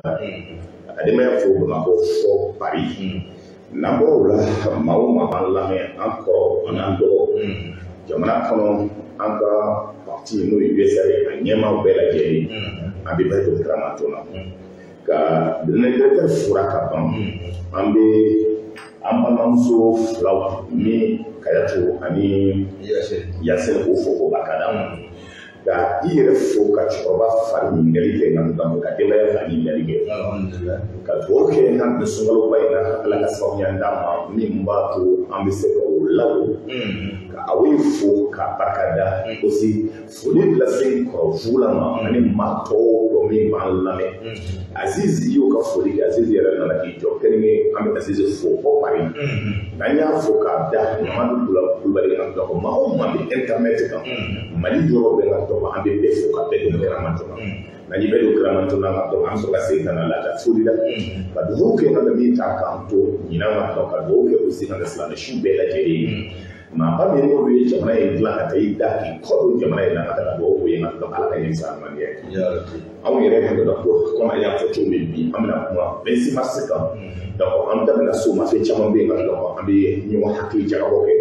A ka denbaya fo Bamakɔ fɔ Paris. N'an bɔra o la, maa o maa b'an lamɛn, an kɔrɔ an'an dɔgɔ jamana kɔnɔ, an ka parti n'o ye USR ye, a ɲɛmaaw bɛɛ lajɛlen, an bɛ bɛɛ don kiramanto na. Ka directeur fura ka ban, an bɛ an balimamuso filaw ni Kayatu ani Yasɛn o fo k'o barika da. Ka i yɛrɛ fo, ka cɛkɔrɔba fari ɲininkali kɛ, nka donc ka denbaya fa ɲininkali kɛ, ka dugawu kɛ n'an bɛ sunkaloba in na, Ala ka sababuya d'an ma min b'a to an bɛ se ka o labɔ. Ka aw ye fo ka barika da aussi, foli lase kɔrɔ fugula ma ani maa tɔw dɔ min b'an lamɛn. Aziz y'o ka foli kɛ. Aziz yɛrɛ nana k'i jɔ kɛnɛ, an bɛ Aziz fo fɔ Paris. N'an y'a fo k'a da, Mamadu Kulubali ka dɔgɔ, maa o maa bɛ internet kan Mali yɔrɔ bɛɛ ka dɔgɔ, an bɛ bɛɛ fo ka bɛɛ don kɛramanto na. N'an ye bɛɛ don kɛramanto na ka dɔgɔ, an bɛ sɔrɔ ka segin ka na laada foli la, ka dugawu kɛ ka min ta k'an to ɲinan ka dɔn, ka dugawu kɛ aussi ka silamɛ su bɛɛ lajɛlen ye. Maaba min n'olu ye jamana in dilan ka taa i da k'i kɔ don jamana in na, ka taa dugawu k'o ye ka dɔn Ala ka ɲɛ ɲuman ye. Anw yɛrɛ ka dɔn ko komi an y'a fɔ cogo min, bi an bɛna kuma 26 mars kan. Donc an da bɛna s'o ma, fɛn caman bɛ yen ka dɔn an bɛ ɲɔgɔn hakili jagabɔ kɛ,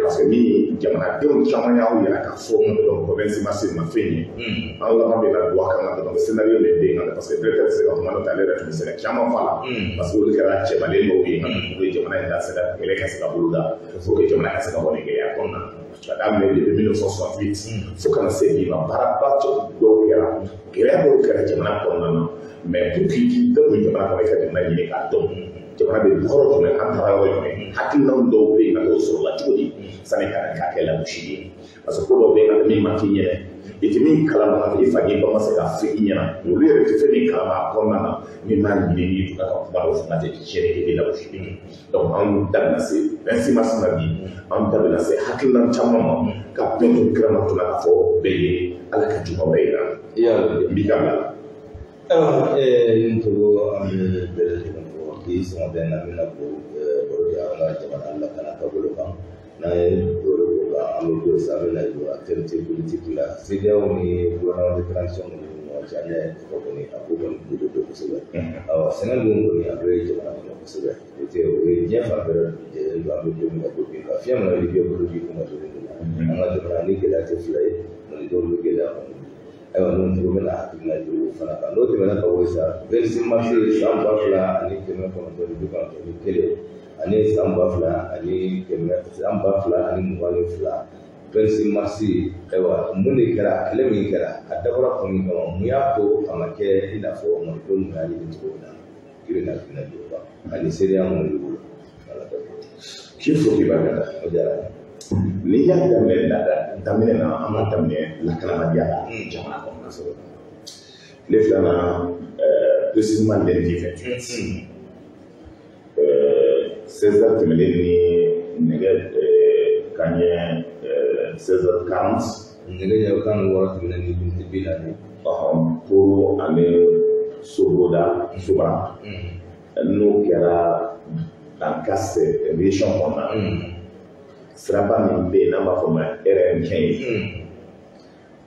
parce que min jamanadenw caman y'aw yɛrɛ k'a fɔ donc 26 mars ma fɛn ye, an laban bɛ na don a kan ka dɔn scénario min bɛ yen, parce que directeur tɛ se ka kuma n'o tɛ, ale yɛrɛ tun bɛ se ka caman fɔ a la, parce que olu kɛra cɛbalen dɔw ye olu ye jamana in ka se ka kɛlɛ ka se ka boloda pour que jamana ka se ka bɔ nin gɛlɛya kɔnɔna na. Ka daminɛ depuis 1968 fo kana se bi ma, baaraba dɔw kɛra, gɛlɛya dɔw kɛra jamana kɔnɔna na. Mais pour que k'i da don jamana kɔnɔ, i ka jamana ɲini k'a dɔn jamana bɛ yɔrɔ jumɛn, an taara yɔrɔ jumɛn, hakilinaw dɔw bɛ yen ka t'o sɔrɔ la cogo di sani ka na k'a kɛ lagosi ye. Parce que ko dɔw bɛ yen ka min ma k'i ɲɛna, i tɛ min kalama, ka i fa n'i ba ma se k'a fɔ i ɲɛna, olu yɛrɛ tɛ fɛn min kalama a kɔnɔna na, n'i m'a ɲini, n'i donna ka kuma dɔw fɔ, ka tɛ tiɲɛni kɛ, i bɛ lagosi. Donc an da bɛna se 26 mars na bi, an da bɛna se hakilina caman ma ka bɛɛ to kiramanto la, k'a fɔ bɛɛ ye Ala ka juma bɛɛ yira n b'i ka bila la. Ayiwa, n togo, an bɛ bɛɛ lajɛlen fo bi sɔgɔmada in na. An bɛna baro kɛ an ka jamana lakana taabolo kan. N'an ye baro k'o kan, an bɛ bɔ yen sa, an bɛna don actualité politique la, CEDEAO ni gouvernement de transition minnu ni ɲɔgɔn cɛ. An y'a ye k'a fɔ kɔni, a ko kɔni bolo don kosɛbɛ. Ayiwa, sɛgɛn dun kɔni a bɛ jamana kɔnɔ kosɛbɛ, o tɛ o ye diɲɛ fan bɛɛ jɛlen don. An bɛ don min na ko bi, ka fiɲɛ min na Libi bolo di kuma don la, an ka jamana ni gɛlɛya tɛ fila ye, malidenw bɛ gɛlɛya kɔnɔ. Ayiwa, n'o togo bɛna hakilina jɔ o fana kan. N'o tɛmɛna ka bɔ yen sa, 26 mars san 2991 ani san ba fila ani kɛmɛ san 2022, 26 mars, ayiwa, mun de kɛra? Kɛlɛ min kɛra, a dabɔra kun min kama, mun y'a to a ma kɛ i n'a fɔ malidenw y'a ɲini cogo min na? I bɛ hakilina jɔ o kan ani seereya minnu b'i bolo. Ala ka k'i fo k'i barika da. O diyara n ye. N'i y'a daminɛ laada daminɛ na, an b'a daminɛ lakanabaliya la jamana kɔnɔ. Tile filanan, précisément lundi 28, 16 heures tɛmɛnen ni nɛgɛ kanɲɛ 16h40, nɛgɛ ɲɛ 16 tɛmɛnen ni miniti 40. Ɔhɔn, Toro ani Soboda Sobara, n'o kɛra Bankass région kɔnɔna na, siraba min bɛ yen n'an b'a fɔ o ma RN15,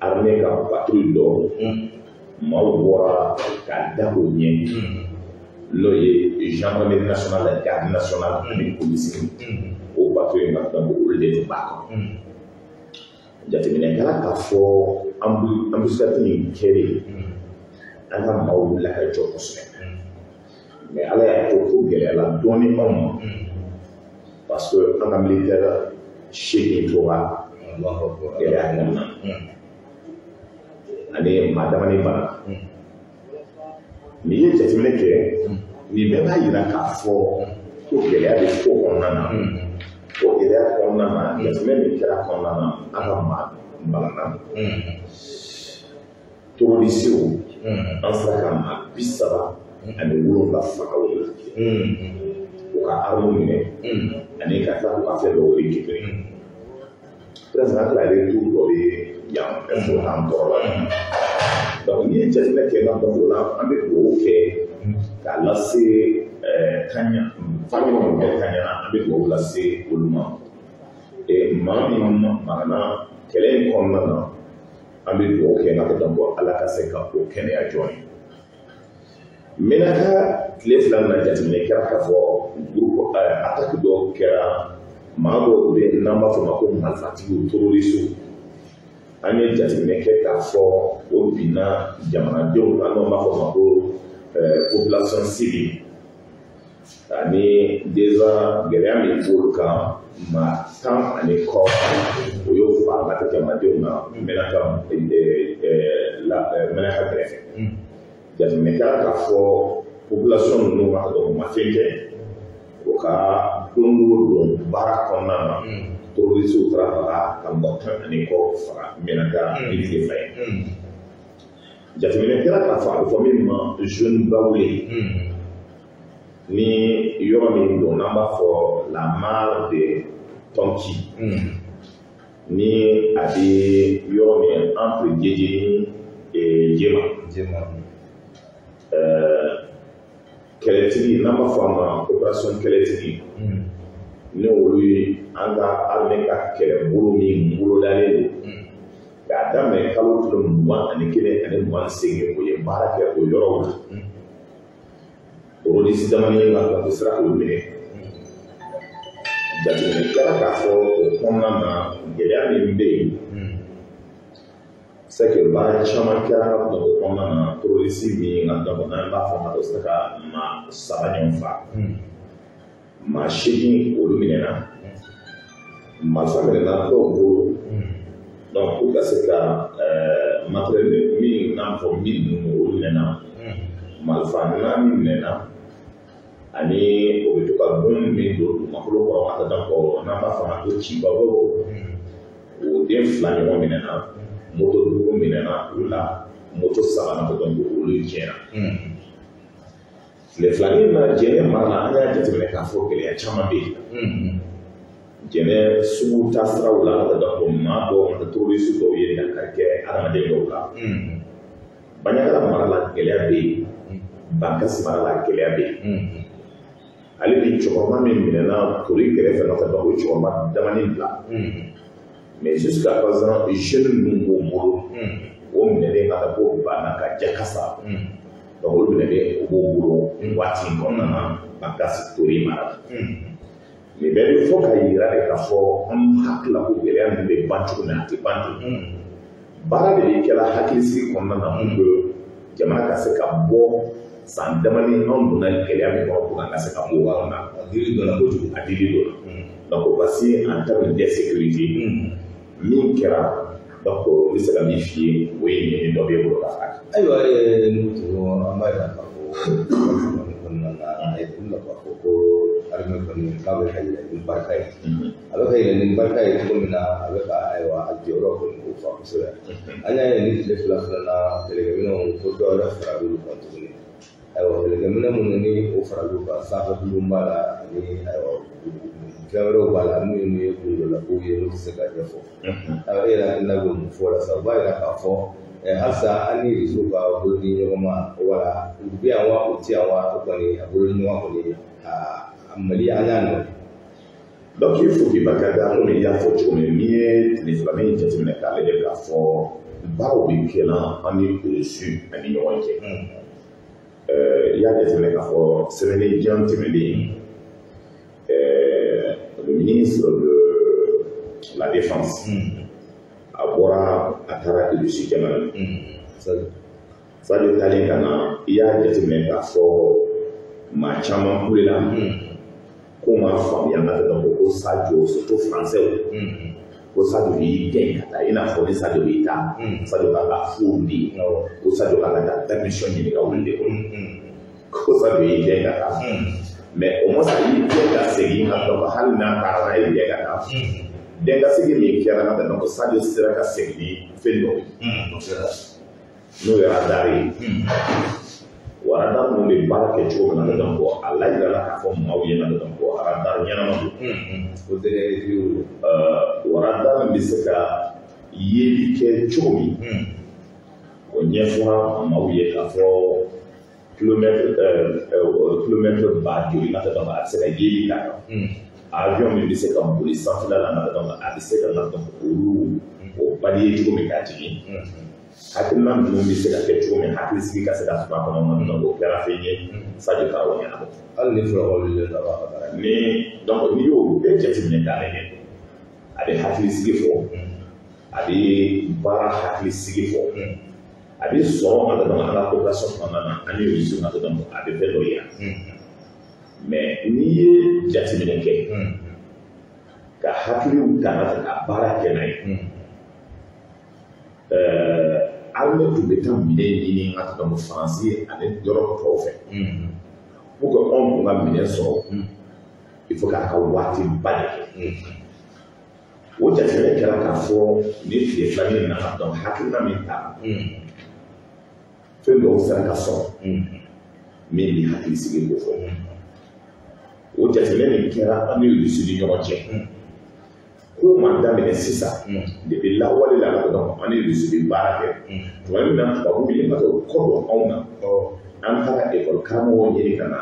armée ka patrouille dɔ maaw bɔra ka da o ɲɛ, n'o ye gendarmerie nationale, garde nationale ani polisi. O patrouille in ka dɔn olu de tun b'a kɔnɔ. Jateminɛ kɛra k'a fɔ embuscade min kɛlen, an ka maaw wulila ka jɔ kosɛbɛ. Mais Ala y'a to ko gɛlɛyala dɔɔnin anw ma, parce que an ka militaire 8 tora gɛlɛya kɔnɔna na ani maa damani bana. N'i ye jateminɛ kɛ, nin bɛɛ b'a yira k'a fɔ ko gɛlɛya bɛ ko kɔnɔna na. O gɛlɛya kɔnɔna na, jateminɛ min kɛra kɔnɔna na, an ka maa banana terroristew, an sera ka maa 37 faga o la, u ka armes minɛ ani ka tila k'u ka fɛn dɔw récupérer. Président tila retour dɔ bɛ yan fo k'an tɔɔrɔ la. Donc n'i ye jateminɛ kɛ n ka dɔn o la, an bɛ dugawu kɛ k'a lase Kaɲa famille minnu bɛ Kaɲa, an bɛ dugawu lase olu ma. Maa min magana kɛlɛ in kɔnɔna na, an bɛ dugawu kɛ n ka dɔn ko Ala ka se ka o kɛnɛya joona. Menaka tile 2 na jateminɛ kɛra k'a fɔ groupe attaque dɔ kɛra maa dɔw bɛ yen n'an b'a fɔ o ma ko marifatigiw terroristes. An ye jateminɛ kɛ k'a fɔ o binna jamanadenw kan n'an b'a fɔ o ma ko population civile ani déjà gɛlɛya min b'olu kan maa 10 ani kɔ o y'o fa ka kɛ jamanadenw na Menaka Menaka kɛrɛfɛ. Jateminɛ kɛra k'a fɔ population ninnu ka dɔn u ma fɛn kɛ o ka don o don baara kɔnɔna na terroristes taara faga ka mɔgɔ 10 ani kɔ faga Menaka ni tile 2 ye. Jateminɛ kɛra k'a fɔ a bɛ fɔ min ma zone Bawule ni yɔrɔ min don n'an b'a fɔ la mare de Tonki ni a bɛ yɔrɔ min entre Djedjeni et Djema. Kɛlɛtigi n'an b'a fɔ a ma opération kɛlɛtigi ni olu ye an ka armée ka kɛlɛbolo min bolodalen don k'a daminɛ kalo tile 21 ani 28 o ye baara kɛ o yɔrɔw la. Terroriste damani ka ko sera k'o minɛ. Jateminɛ kɛra k'a fɔ o kɔnɔna na gɛlɛya min bɛ yen c'est que baara caman kɛra ka o kɔnɔna na terroriste min ka dɔn n'an b'a fɔ ma o sera ka maa 3 ɲɔgɔn fa. Maa 8 olu minɛna. Marifa minɛna dɔw bolo. Donc pour ka se ka matériel min n'an fɔ min ninnu olu minɛna. Marifa 4 minɛna ani o bɛ to ka bon min don dugumakolo kɔrɔ ka taa dɔn n'an b'a fɔ a ma ko cibabo o den 2 ɲɔgɔn minɛna moto 5 minɛna u la moto 3 na dɔn olu tiɲɛna. Tile filanin na Jɛnɛ mara la an y'a jateminɛ k'a fɔ gɛlɛya caman bɛ yen. Jɛnɛ sugu taasiraw la ka taa dɔn maa dɔw ka terroriste dɔw ye dankari kɛ adamaden dɔw la. Bandiagara mara la gɛlɛya bɛ yen. Bankasi mara la gɛlɛya bɛ yen. Ale ni cɛkɔrɔba min minɛna tori kɛrɛfɛ n'a ka dɔn o cɛkɔrɔba damani bila. Mais jusqu'à présent jeune ninnu b'o bolo o minɛlen ka taa ko banna ka jakasa. Donc olu minɛlen o b'o bolo waati in kɔnɔna na Bankasi tori mara la. Nin bɛɛ bɛ fɔ ka yira de k'a fɔ an hakili la ko gɛlɛya min bɛ ban cogo min a tɛ ban ten. Baara de bɛ kɛla hakilisigi kɔnɔna na pour que jamana ka se ka bɔ san damani anw donna gɛlɛya min kɔnɔ pour que an ka se ka bɔ o kɔnɔna na. A dili donna kojugu. A dili donna. Donc voici en termes d'insécurité min kɛra donc n bɛ se ka min f'i ye o ye nin ye dɔ b'e bolo ka fara kan. Ayiwa Nuhu an b'a yira k'a fɔ kɔnɔna na a ye la k'a fɔ ko armée kɔni k'a bɛ ka yɛlɛ ni barika ye. A bɛ ka yɛlɛ ni barika ye cogo min na a bɛ ka ayiwa a jɔyɔrɔ kɔni k'o fa kosɛbɛ. An y'a ye ni tile 2 fana na kɛlɛkɛminɛnw ko dɔ wɛrɛ faral'olu kan tuguni. Ayiwa kɛlɛkɛminɛn minnu ni o faral'u kan sanfɛ bulon b'a la ani ayiwa fɛn wɛrɛw b'a la minnu ye kunkololakow ye n'u tɛ se ka ɲɛfɔ. Ayiwa e yɛrɛ hakilina bɛ mun fɔ o la sa o b'a yira k'a fɔ halisa an ni Irisiw ka bolodi ɲɔgɔn ma wala u bɛ yan wa u tɛ yan wa o kɔni a bolodi ɲɔgɔn kɔni a Mali an y'a nɔ. Donc il faut k'i barika da komi i y'a fɔ cogo min n'i ye tile filanin jateminɛ k'a lajɛ k'a fɔ baaraw bɛ kɛ la an ni Irisiw ani ɲɔgɔn cɛ. I y'a jateminɛ k'a fɔ semaine jan tɛmɛnen le ministre de la Défense a bɔra a taara Irisi jamana na. Sadio taalen ka na i y'a jateminɛ k'a fɔ maa caman kulela ko m'a faamuya ka dɔn ko Sadio surtout français ko Sadio y'i gɛn ka taa i n'a fɔ ni Sadio y'i ta Sadio kan ka fo de ye ko Sadio kan ka taa permission ɲini ka wuli de kɔnɔ ko Sadio y'i gɛn ka taa mais au moins a y'i gɛn ka segin ka dɔn hali n'a taara n'a y'i gɛn ka taa den ka segin min kɛra ka dɔn ko Sadio sera ka segin ni fɛn dɔ ye n'o ye radar ye. O radar ninnu bɛ baara kɛ cogo min na dɔn ko a lajirala k'a fɔ maaw ye na dɔn ko radar ɲɛnama don. O tɛ o radar bɛ se ka yeli kɛ cogo min o ɲɛfɔra maaw ye k'a fɔ kilomètre 10 000 na dɔn a bɛ se ka yeli k'a kan. Avion min bɛ se ka boli sanfɛla la na dɔn a bɛ se ka na dɔn olu o baliye cogo min k'a jigin. Hakilina ninnu bɛ se ka kɛ cogo min hakilisigi ka se ka sɔrɔ a kɔnɔ o kɛra fɛn ye Sadio taara o ɲɛnabɔ. Hali ni fura wulilen don a b'a ka baara kɛ. Ni donc n'i y'o bɛɛ jateminɛ k'a lajɛ, a bɛ hakilisigi fɔ, a bɛ baara hakilisigi fɔ, a bɛ sɔrɔ a dɔn an ka population kɔnɔna na an ye réussir a dɔn a bɛ fɛn dɔ yira. Mais n'i ye jateminɛ kɛ ka hakiliw ta ka baara kɛ n'a ye, armée tun bɛ taa minɛn ɲini ka dɔn Faransi ani yɔrɔ tɔw fɛ. Pour que anw tun ka minɛn sɔrɔ, il faut k'a ka waati ba de kɛ. O jateminɛ kɛra k'a fɔ ni tile filanin nana dɔn hakilina min ta, fɛn dɔw sera ka sɔrɔ min bɛ hakili sigi ko fɔ. O jateminɛ nin kɛra an ni Russie ni ɲɔgɔn cɛ. Ko ma daminɛ sisan, depuis lawale la ka dɔn an ni Russie bɛ baara kɛ. Tuma min na tubabuw ye ka kɔ don anw na, an taara ekɔli karamɔgɔw ɲini ka na,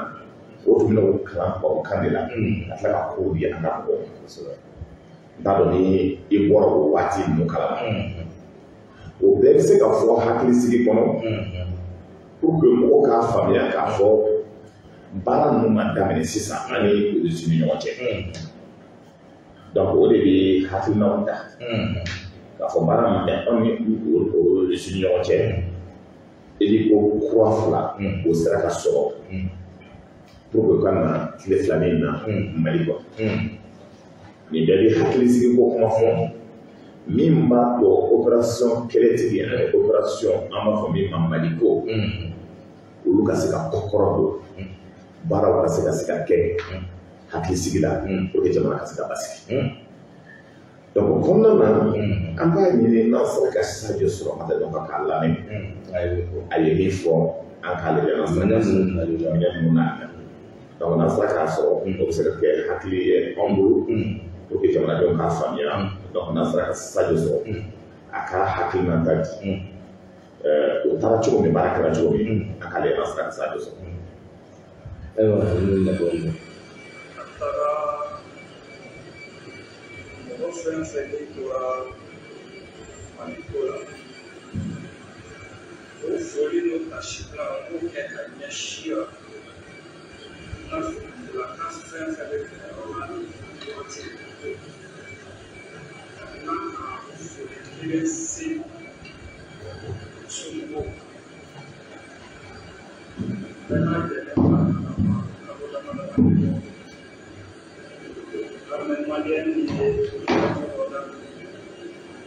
o tun bɛna o kalan tubabukan de la, ka tila ka kow di an ka mɔgɔw ma. N t'a dɔn ni i bɔra o waati ninnu kalama. O bɛɛ bɛ se ka fɔ hakilisigi kɔnɔ pour que mɔgɔw k'a faamuya k'a fɔ baara ninnu ma daminɛ sisan an ni Russie ni ɲɔgɔn cɛ. Donc o de bɛ hakilinaw ta k'a fɔ baara min bɛ anw ni Russie ni ɲɔgɔn cɛ, hélico kura fila o sera ka sɔrɔ pour que ka na tile filanin na Mali kɔnɔ. Nin bɛɛ bɛ hakilisigi ko kuma fɔ min b'a to opération kɛlɛtigi ani opération an b'a fɔ min ma Maliko, olu ka se ka kɔkɔrɔ don, baaraw ka se ka kɛ hakilisigi la pour que jamana ka se ka basigi. Donc o kɔnɔna na, an b'a ɲini n'an sera ka Sadio sɔrɔ ka dɔn k'a lamɛn, a ye min fɔ an k'a lajɛ n'an sera ka minɛn ninnu na. Donc n'an sera k'a sɔrɔ, o bɛ se ka kɛ hakili ye anw bolo pour que jamanadenw k'a faamuya. Donc n'an sera ka Sadio sɔrɔ, a ka hakilinata di, o taara cogo min, baara kɛra cogo min, an k'a lajɛ n'an sera ka Sadio sɔrɔ. Ayiwa, an bɛ labɔ. A taara mɔgɔ fɛn fɛn n'i tora Maliko la, o foli n'o tasibila n b'o kɛ ka ɲɛsin n ka finitigilaka fɛn fɛn bɛ kɛlɛyɔrɔ la nin waati in na, ka tila ka foli kelen se somɔgɔw ma. Bɛɛ lajɛlen b'a kalama kalo dama dama bɛ bɔ. Armée malienne ye dɔ daminɛ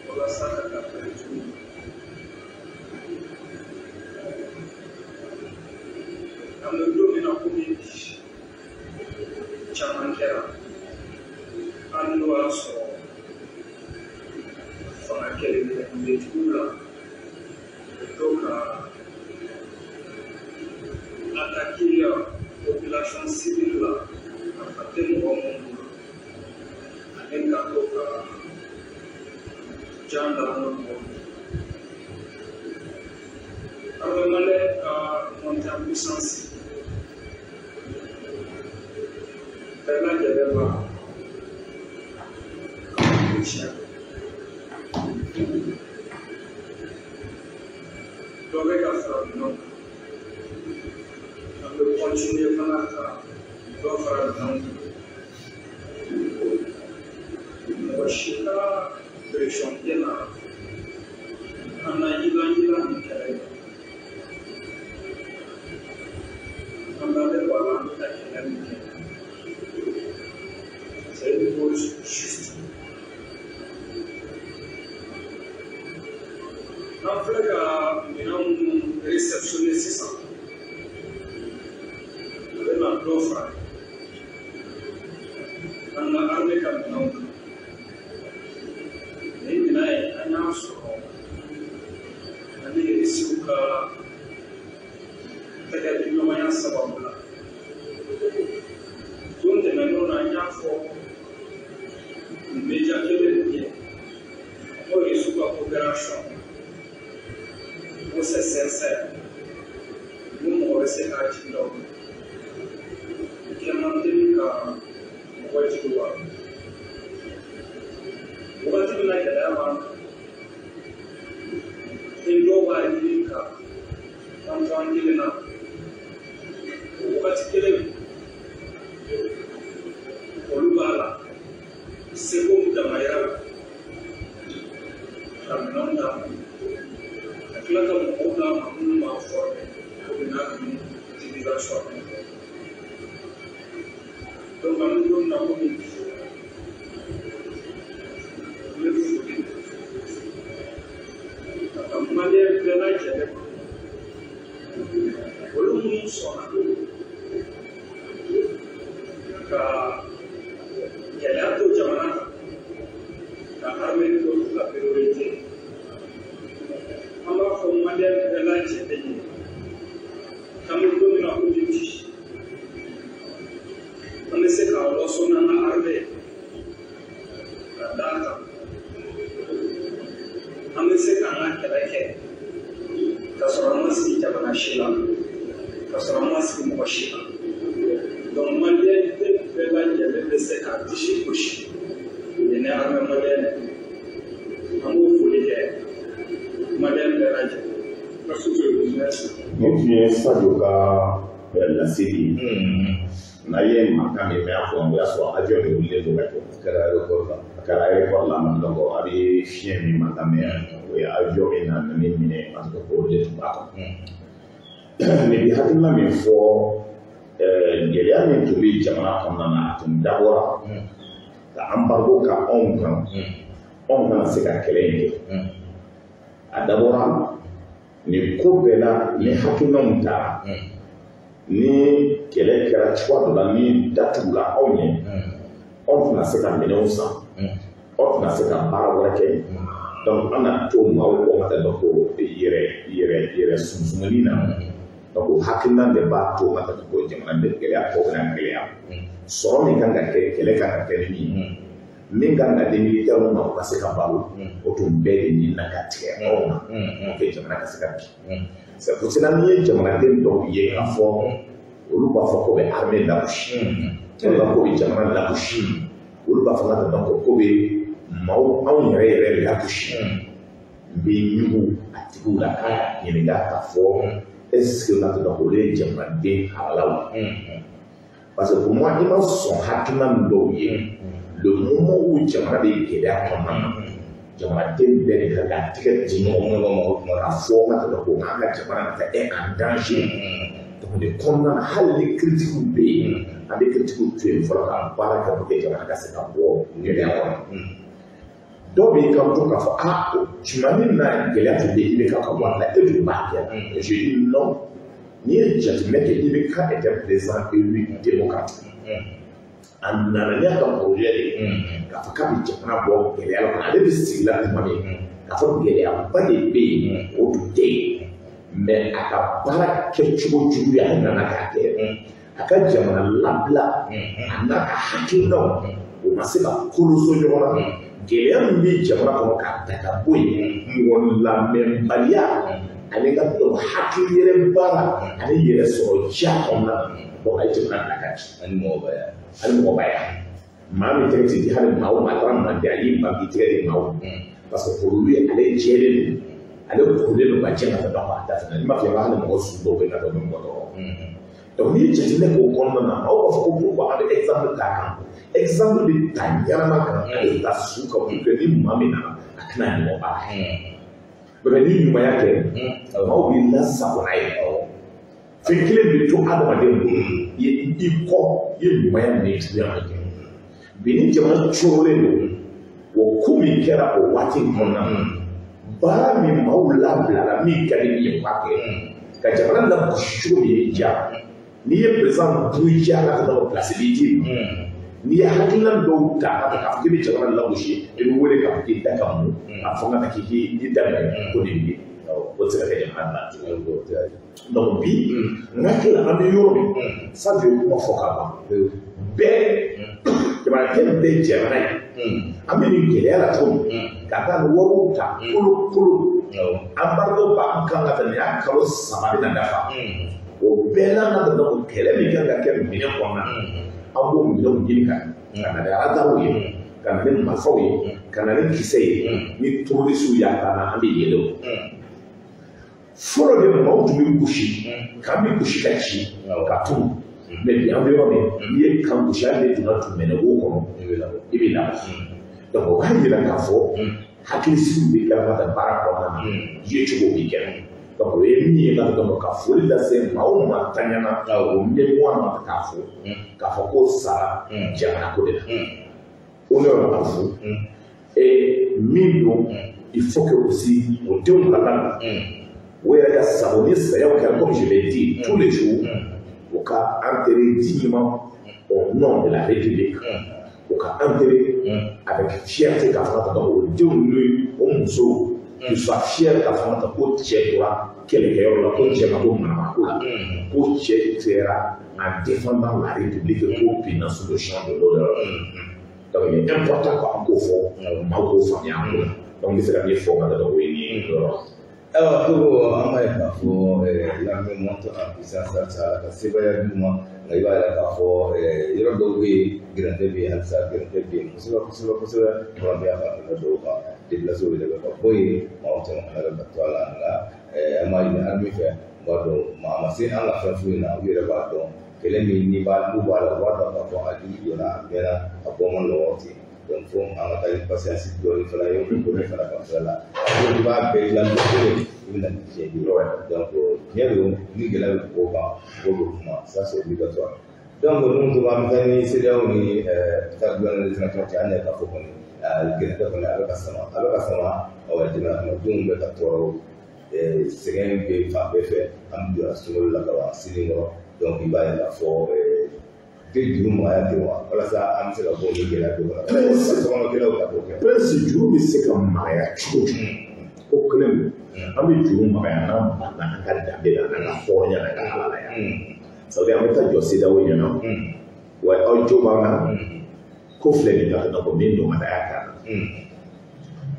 walasa ka taa jugu. An bɛ don min na komi bi, caman kɛra hali n'o y'a sɔrɔ fanga kelen bɛ jugu la, u bɛ to ka attaquer population civile la, nafa tɛ mɔgɔ minnu bolo, ani ka to ka jan da an ka mɔgɔw. Armée malienne ka montée en puissance, bɛɛ lajɛlen b'a ka tiɲɛ dɔ bɛ ka fara minɛnw kan, an bɛ continuer fana ka dɔ fara minɛnw kan. Mɔgɔ si ka pression tɛ na an na yilayila nin kɛlɛ in na. An dalen b'a la an bɛ ka kɛlɛ min kɛ, c'est une cause juste. An filɛ ka minɛn minnu réceptionner sisan, a bɛ na dɔ fara an ka armée ka minɛnw kan. Nin minɛn in, an y'a sɔrɔ ani Irisiw ka tɛgɛdiɲɔgɔnya sababu la. Don tɛmɛnenw na, an y'a fɔ nin média kelen nin ye, n'o ye Irisiw ka coopération, ko c'est sincère, ni mɔgɔ bɛ se k'a jigi da o kan. Kɛ man teli ka mɔgɔ jigi wa. Wagati min na gɛlɛya b'an kan, ni dɔw Wagati kelen olu b'a la seko damayira la ka minɛnw d'a ma ka tila ka mɔgɔw d'a ma minnu b'a former o bɛ n'a utilisation. Donc an bɛ don min na komi bi, n bɛ foli ka taa maliyɛn bɛɛ lajɛlen ma, olu minnu sɔnna ka gɛlɛya to jamana kan ka armée to la priorité. An b'a fɔ maliyɛn bɛɛ lajɛlen ye k'an bɛ don min na komi bi, an bɛ se k'a waso n'an ka armée ye ka d'a kan an bɛ se k'an ka kɛlɛ kɛ ka sɔrɔ an ma sigi jamana si la, ka sɔrɔ an ma sigi mɔgɔ si la. Donc maliyɛn den bɛɛ lajɛlen bɛ se k'a disi gosi nin ni armée malienne. An b'o foli kɛ maliyɛn bɛɛ lajɛlen. Merci. Nin tun ye Sadio ka laseli ye. N'a ye mankan min mɛn a fɔ, o y'a sɔrɔ avion de wulilen don ka jɔ. A kɛra aéroport la. A kɛra aéroport la. Donc a bɛ fiɲɛ min mankan mɛn, o ye avion min nana ni minɛ, en tout cas o de tun b'a kɔnɔ. Nin bɛ hakilina min fɔ, gɛlɛya min tun bɛ jamana kɔnɔna na, a tun dabɔra ka embargo ka anw kan, anw kana se ka kɛlɛ in kɛ. A dabɔra nin ko bɛɛ la ni hakilinaw taara ni kɛlɛ kɛra cogoya dɔ la, ni datugula aw ɲɛ, aw tɛna se ka minɛnw san, aw tɛna se ka baara wɛrɛ kɛ. Donc an na to maaw kɔ ka taa ko yɛrɛ yɛrɛ yɛrɛ sunsunni na. Donc o hakilina de b'a to ka taa ko jamana bɛ gɛlɛya tɔ bɛna gɛlɛya sɔrɔ min kan ka kɛ, kɛlɛ kan ka kɛ ni min ye, min kan ka di militaires ma u ka se ka balo, o tun bɛɛ de ɲinina ka tigɛ anw na pour que jamana ka se ka bin. C'est pour cela n'i ye jamanaden dɔw ye k'a fɔ olu b'a fɔ ko bɛ armée lagosi, olu b'a fɔ ko bɛ jamana lagosi, olu b'a fɔ ka donc ko bɛ maaw anw yɛrɛ yɛrɛ lagosi, n bɛ ɲugu a tigiw la k'a ɲininka k'a fɔ est ce que ka donc olu ye jamanaden halalaw ye? Parce que pour moi, i ma sɔn hakilina min dɔw ye, le moment où jamana bɛ gɛlɛya kɔnɔna na, jamanaden bɛɛ de kan k'a tɛgɛ di ɲɔgɔn ma o tuma k'a fɔ ka tɛmɛ ko an ka jamana ka taa est en danger. Donc nin kɔnɔna na, hali ni critiques bɛ yen, an bɛ critiques to yen fɔlɔ ka baara kɛ pour que jamana ka se ka bɔ gɛlɛya kɔnɔ. Dɔw b'i kanto k'a fɔ aa, tuma min na gɛlɛya tun bɛ IBK ka waati la, e dun b'a kɛ. Je dis non. N'i ye jateminɛ kɛ, IBK était président élu démocrate. A nana n'a ka projet de ye k'a fɔ k'a bɛ jamana bɔ gɛlɛya la. Ale bɛ sigi la tuma min k'a fɔ gɛlɛyaba de bɛ yen, o tun tɛ yen, mais a ka baara kɛcogo juguya, a nana k'a kɛ a ka jamana labila, a n'a ka hakilinaw o ma se ka koloso ɲɔgɔn na. Gɛlɛya min bɛ jamana kɔnɔ k'a ta ka bɔ yen, mɔgɔ lamɛnbaliya ani ka dɔn hakili yɛrɛ baara ani yɛrɛ sɔrɔ diya kɔnɔna na, donc a ye jamana bila ka ci. Ani mɔgɔbaya. Ani mɔgɔbaya, maa min tɛgɛ ti di hali maa o maa taara manden, a y'i ban k'i tɛgɛ di maaw, parce que pour lui ale jɛlen don, ale kurulen don ka jɛ ka taa. Donc a da fana n'i m'a fɔ i b'a hali mɔgɔ sugu dɔw bɛ na dɔn mɔgɔ tɔɔrɔ. Donc n'i ye jateminɛ k'o kɔnɔna na, maaw b'a fɔ ko pourquoi an bɛ exemple t'a kan. Exemple bɛ ta ɲɛnama kan, a bɛ ta su kan pour que ni maa min nana, a tɛna ɲɔgɔn baara kɛ. Mais ni ɲumanya kɛ, maaw b'i lasago n'a ye. Fɛn kelen bɛ to adamaden bolo i ye i kɔ, i ye ɲumanya min juguya min kɛ. Bi ni jamana corolen don, o ko min kɛra o waati in kɔnɔna na, baara min maaw labilala min ka di min ye, u b'a kɛ ka jamana lagosi cogo min ye diya. N'i ye président buruja la ka taa place b'i d'i ma, n'i ye hakilina dɔw ta ka k'a fɔ k'i bɛ jamana lagosi, i bɛ wele k'a fɔ k'i da ka mun a fɔ ka k'i k'i daminɛ ko de bɛ yen, o tɛ se ka kɛ jamana bila cogo. Donc bi n hakili la, an bɛ yɔrɔ min, Sadio ye kuma fɔ ka ban, bɛɛ jamanaden bɛɛ jɛra ye. An bɛ nin gɛlɛya la cogo min ka taa ni wariw ta kolo kolo, embargo b'an kan ka taa nin y'a kalo 3 bɛna dafa, o bɛɛ n'a ka dɔn kɛlɛ min kan ka kɛ minɛn kɔnɔna na, an b'o minɛnw ɲini ka na ni radarw ye, ka na ni marifaw ye, ka na ni kisɛ ye. Ni terrorisiw y'a ta na, an bɛ yɛlɛ. O fɔlɔ de maaw tun bɛ gosi k'an bɛ gosi ka ci ka tunu. Mais bi an bɛ yɔrɔ min, n'i ye kan gosi, hali n'i donna dugumɛnɛ wo kɔnɔ, i bɛ labɔ. Donc o b'a yira k'a fɔ hakilisigi bɛ kɛ ka baara kɔnɔna na, yecogo bɛ kɛ. Donc o ye min ye ka dɔn ka foli lase maa o maa taɲana o mémoire ma, k'a fɔ ko sara jamana ko de la. Honneur à vous. Et min don, il faut que aussi o denw ka lamɛn, o yɛrɛ ka sago ni sayaw kɛra, comme je l'ai dit tous les jours, o ka enterrer dignement au nom de la République, o ka enterrer avec fierté, k'a fɔ ka o denw ni o musow qu'ils soient fiers, k'a fɔ ka ko cɛ tora kɛlɛkɛyɔrɔ la, ko cɛ ma ko manamana la, ko cɛ kɛra en défendant la République, ko binna sur le champ de l'honneur. Donc il est important k'an k'o fɔ, maaw k'o faamuya an ko la. Donc n bɛ se ka min fɔ ka da o ye nin ye yɔrɔ. Ayiwa Togo, an b'a ye k'a fɔ l'armée monte en puissance halisa, Ala ka sebaaya d'u ma. Nka i b'a ye k'a fɔ yɔrɔ dɔw bɛ yen, gɛrɛntɛ bɛ yen halisa, gɛrɛntɛ bɛ yen kosɛbɛ kosɛbɛ kosɛbɛ. Kɔrɔbaya fanfɛla dɔw kan, déplacés yɛrɛ bɛ ka bɔ yen, maaw caman fana bɛ ka to a la. Nka an b'a ɲini armée fɛ, u b'a dɔn maa ma se an ka fɛn foyi na, u yɛrɛ b'a dɔn kɛlɛ min n'i b'a n'u b'a la, u b'a dɔn k'a fɔ a jugu donna, a mɛnna, a bɔ man nɔgɔn ten. Donc fo an ka taa ni patience dɔɔni fana ye o ko fana fanfɛla la. I b'a bɛɛ dilan don kelen, i bɛ na ni tiɲɛ ye. Donc tiɲɛ don, ni gɛlɛya bɛ mɔgɔw kan, mɔgɔw bɛ kuma, ça c'est obligatoire. Donc ninnu to an bɛ taa ni CEDEAO ni taa dilan ni transition cɛ, an yɛrɛ k'a fɔ kɔni gɛlɛya kɔni a bɛ ka sama, a bɛ ka sama. Jamana kɔnɔdenw bɛ ka tɔɔrɔ, sɛgɛn bɛ fan bɛɛ fɛ. An bɛ don sunkalo la ka ban sini kɔrɔ. Donc i b'a ye k'a fɔ tɛ juru magaya ten wa, walasa an bɛ se ka bɔ ni gɛlɛya dɔ kɔnɔ, sokɔnɔkɛlaw ka t'o kɛ. Prince, juru bɛ se ka magaya cogo cogo, ko kelen don. An bɛ juru magaya n'an banna an ka danbe la, n'an ka hɔrɔnya, n'an ka halalaya. Ça veut dire an bɛ taa jɔ CEDEAO ɲɛna wa, aw jo b'an na, ko filɛ nin ka ko min don ka taa y'a kan na.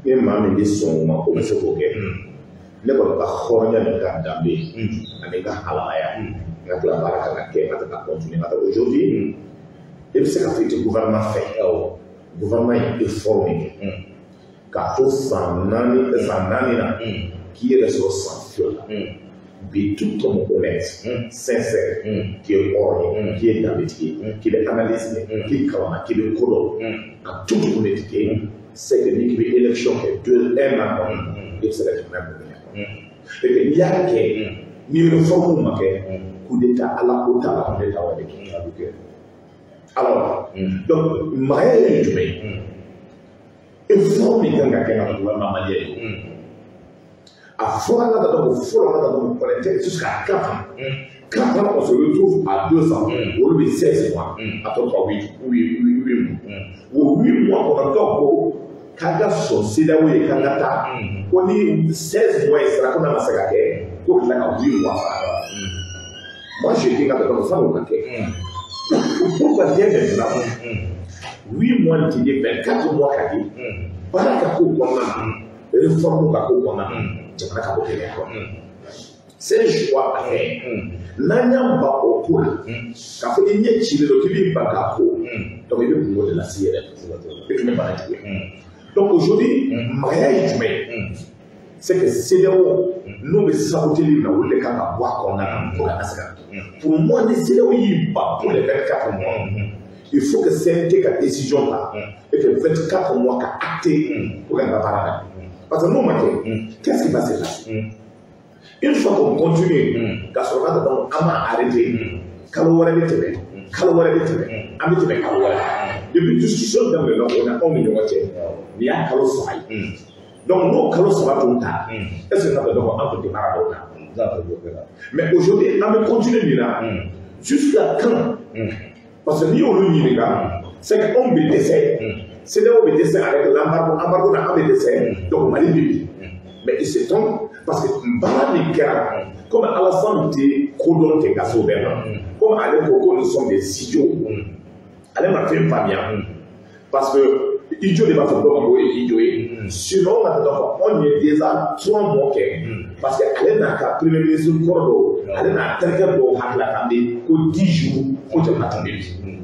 Ni maa min bɛ sɔn o ma, o bɛ se k'o kɛ. Ne kɔni ka hɔrɔnya ni ka danbe ani ka halalaya, n ka tila baara kan ka kɛ ka taa continuer ka taa. Aujourd'hui, i bɛ se ka fɔ i tɛ gouvernement fɛ, gouvernement ye effort min kɛ k'a to san 4, san 4 na, k'i yɛrɛ sɔrɔ san 2 la bi, tout homme honnête, sincère, k'i ye hɔrɔn ye, k'i ye danbetigi ye, k'i bɛ analyse kɛ, k'i kalanna, k'i bɛ ko dɔn, en toute honnêteté, c'est que n'i k'i bɛ élection kɛ deux un an kɔnɔ, i bɛ se ka jamana minɛ kɔnɔ. Et puis n'i y'a kɛ, ni réforme ma kɛ, coup d'état, ala ko t'a la, coup d'état wɛrɛ bɛ kɛ, a bɛ kɛ. Alors donc magaya ye jumɛn ye? Effort min kan ka kɛ ka gouvernement malien ye, a fɔra an ka dɔn ko fɔlɔ, an ka dɔn ko kɔnɛ jusqu'à 4 ans. 4 ans, on se retrouve à 2 ans, olu bɛ 16 mois, a tɔ tora 8 mois. O 8 mois kɔnɔ, dɔw ko k'an ka sɔn CEDEAO ye, k'an ka taa, ko ni 16 mois in sera, ko n'a ma se ka kɛ, ko tila ka 8 mois fara kan. Moi je dis ka dɔn san'o ka kɛ, pourquoi dès maintenant 8 mois ti di, 24 mois ka di, baara ka k'o kɔnɔna na, réforme ka k'o kɔnɔna na, jamana ka bɔ gɛlɛya kɔnɔ? C'est un choix à faire. N'an y'an ban o ko la, k'a fɔ i ɲɛ cilen don k'i b'i ban k'a ko, donc i bɛ kungo de lase i yɛrɛ ma, i tun bɛ bana juguya. Donc aujourd'hui, magaya ye jumɛn ye? C'est que CEDEAO n'o bɛ saboteli min na, olu de kan ka bɔ a kɔnɔna na pour que a ka se ka. Pour moi, ni CEDEAO y'i ban pour les 24 mois, il faut que CNT ka décision ta et que 24 mois ka acter pour que an ka baara daminɛ. Parce que n'o ma kɛ, qu'est-ce qui va se passer une fois qu'on continue ka sɔrɔ ka dɔn an ma arrêté? Kalo wɛrɛ bɛ tɛmɛ, kalo wɛrɛ bɛ tɛmɛ, an bɛ tɛmɛ kalo wɛrɛ. Depuis discussion daminɛna o na anw ni ɲɔgɔn cɛ, nin y'a kalo 3 ye. Donc n'o kalo 3 tun ta, est ce que ka dɔn an tun tɛ baara dɔw la? Mais aujourd'hui, an bɛ continuer nin na jusqu'à quand? Parce que n'i y'olu ɲininka, c'est que anw bɛ dɛsɛ, CEDEAO bɛ dɛsɛ avec l'embargo, embargo na an bɛ dɛsɛ, donc Mali bɛ bin. Mais il se trompe, parce que baara min kɛra, comme Alassane tɛ kodɔn kɛ ka se o bɛɛ ma, comme ale ko ko nous sommes des idiots, ale ma fɛn faamuya, parce que idiot de b'a fɔ dɔw ma ko ye idiot ye. Sinon ka taa fɔ anw ye déjà 3 mois kɛ, parce que ale n'a ka premier ministre kɔrɔ dɔw, ale n'a terikɛ dɔw hakilila kan de ko 10 jours ko jamana tun bɛ bin.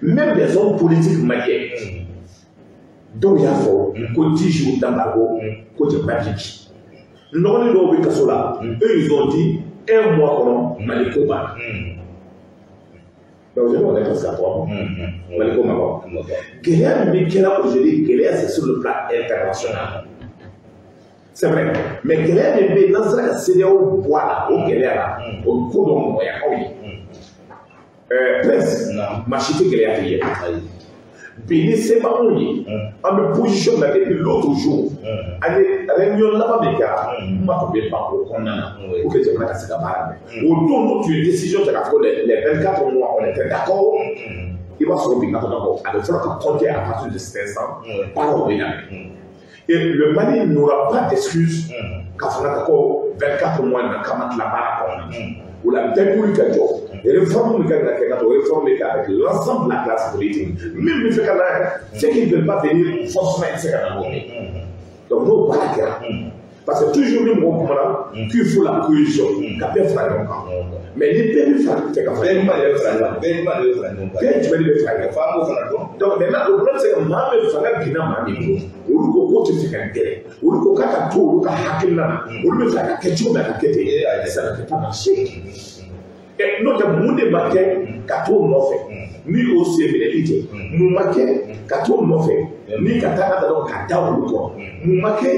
Même des hommes politiques maliens dɔw y'a fɔ ko 10 jours d'embargo ko jamana bɛ bin. Nɔgɔnin dɔw bɛ kaso la, eux ils ont dit un mois kɔnɔ Mali ko banna. Mais aujourd'hui, on est presque à 3 mois. Mali ko ma ban. Gɛlɛya min kɛra aujourd'hui, gɛlɛya, c'est sur le plan international. C'est vrai. Mais gɛlɛya min bɛ yen, n'an sera ka CEDEAO bɔ a la, o gɛlɛya la, o bɛ ko dɔ nɔgɔya aw ye. Prince, maa si tɛ gɛlɛya f'i ye. Bi ni se b'anw ye, an bɛ position na depuis l'autre jour. An ye réunion laban min kɛra, kuma tun bɛ ban o kɔnɔna na pour que jamana ka se ka baara kɛ. O don n'o tun ye décision ta k'a fɔ les 24 mois, on était d'accord. I b'a sɔrɔ bi ka fɔ a bɛ fɔlɔ ka compter à partir de cet instant, baaraw bɛ daminɛ. Et le Mali n'aura pas d'excuse k'a fɔ ka ko 24 mois na k'a ma tila baara kɔnɔna na. O la bɛɛ wuli ka jɔ. Réforme min kan ka kɛ ka to réforme bɛ kɛ avec l'ensemble de la classe politique. Min bɛ fɛ ka na, ceux qui ne veulent pas venir forcément, i tɛ se ka na n'o ye. Donc n'o baara kɛra, parce que toujours ni mɔgɔ kumana qu'il faut la cohésion, ka bɛɛ fara ɲɔgɔn kan. Mais ni bɛɛ bɛ fara fɛ ka fara Bɛɛ jumɛn de bɛ fara ɲɔgɔn kan? Bɛɛ jumɛn de bɛ fara ɲɔgɔn kan? Bɛɛ jumɛn de bɛ fara ɲɔgɔn kan? F'an k'o fana dɔn. Donc maintenant, le problème, c'est que maa min fanga binna maa min bolo, olu ko k'o tɛ fɛ ka gɛrɛ, olu ko k'a ka to olu ka hakilina na, olu bɛ fɛ ka kɛ cogo min a ka kɛ ten, ça ne peut pas marcher. N'o tɛ, mun de ma kɛ ka t'o nɔfɛ ni o sen minɛli tɛ? Mun ma kɛ ka t'o nɔfɛ ni ka taa ka dɔn ka da olu kɔrɔ? Mun ma kɛ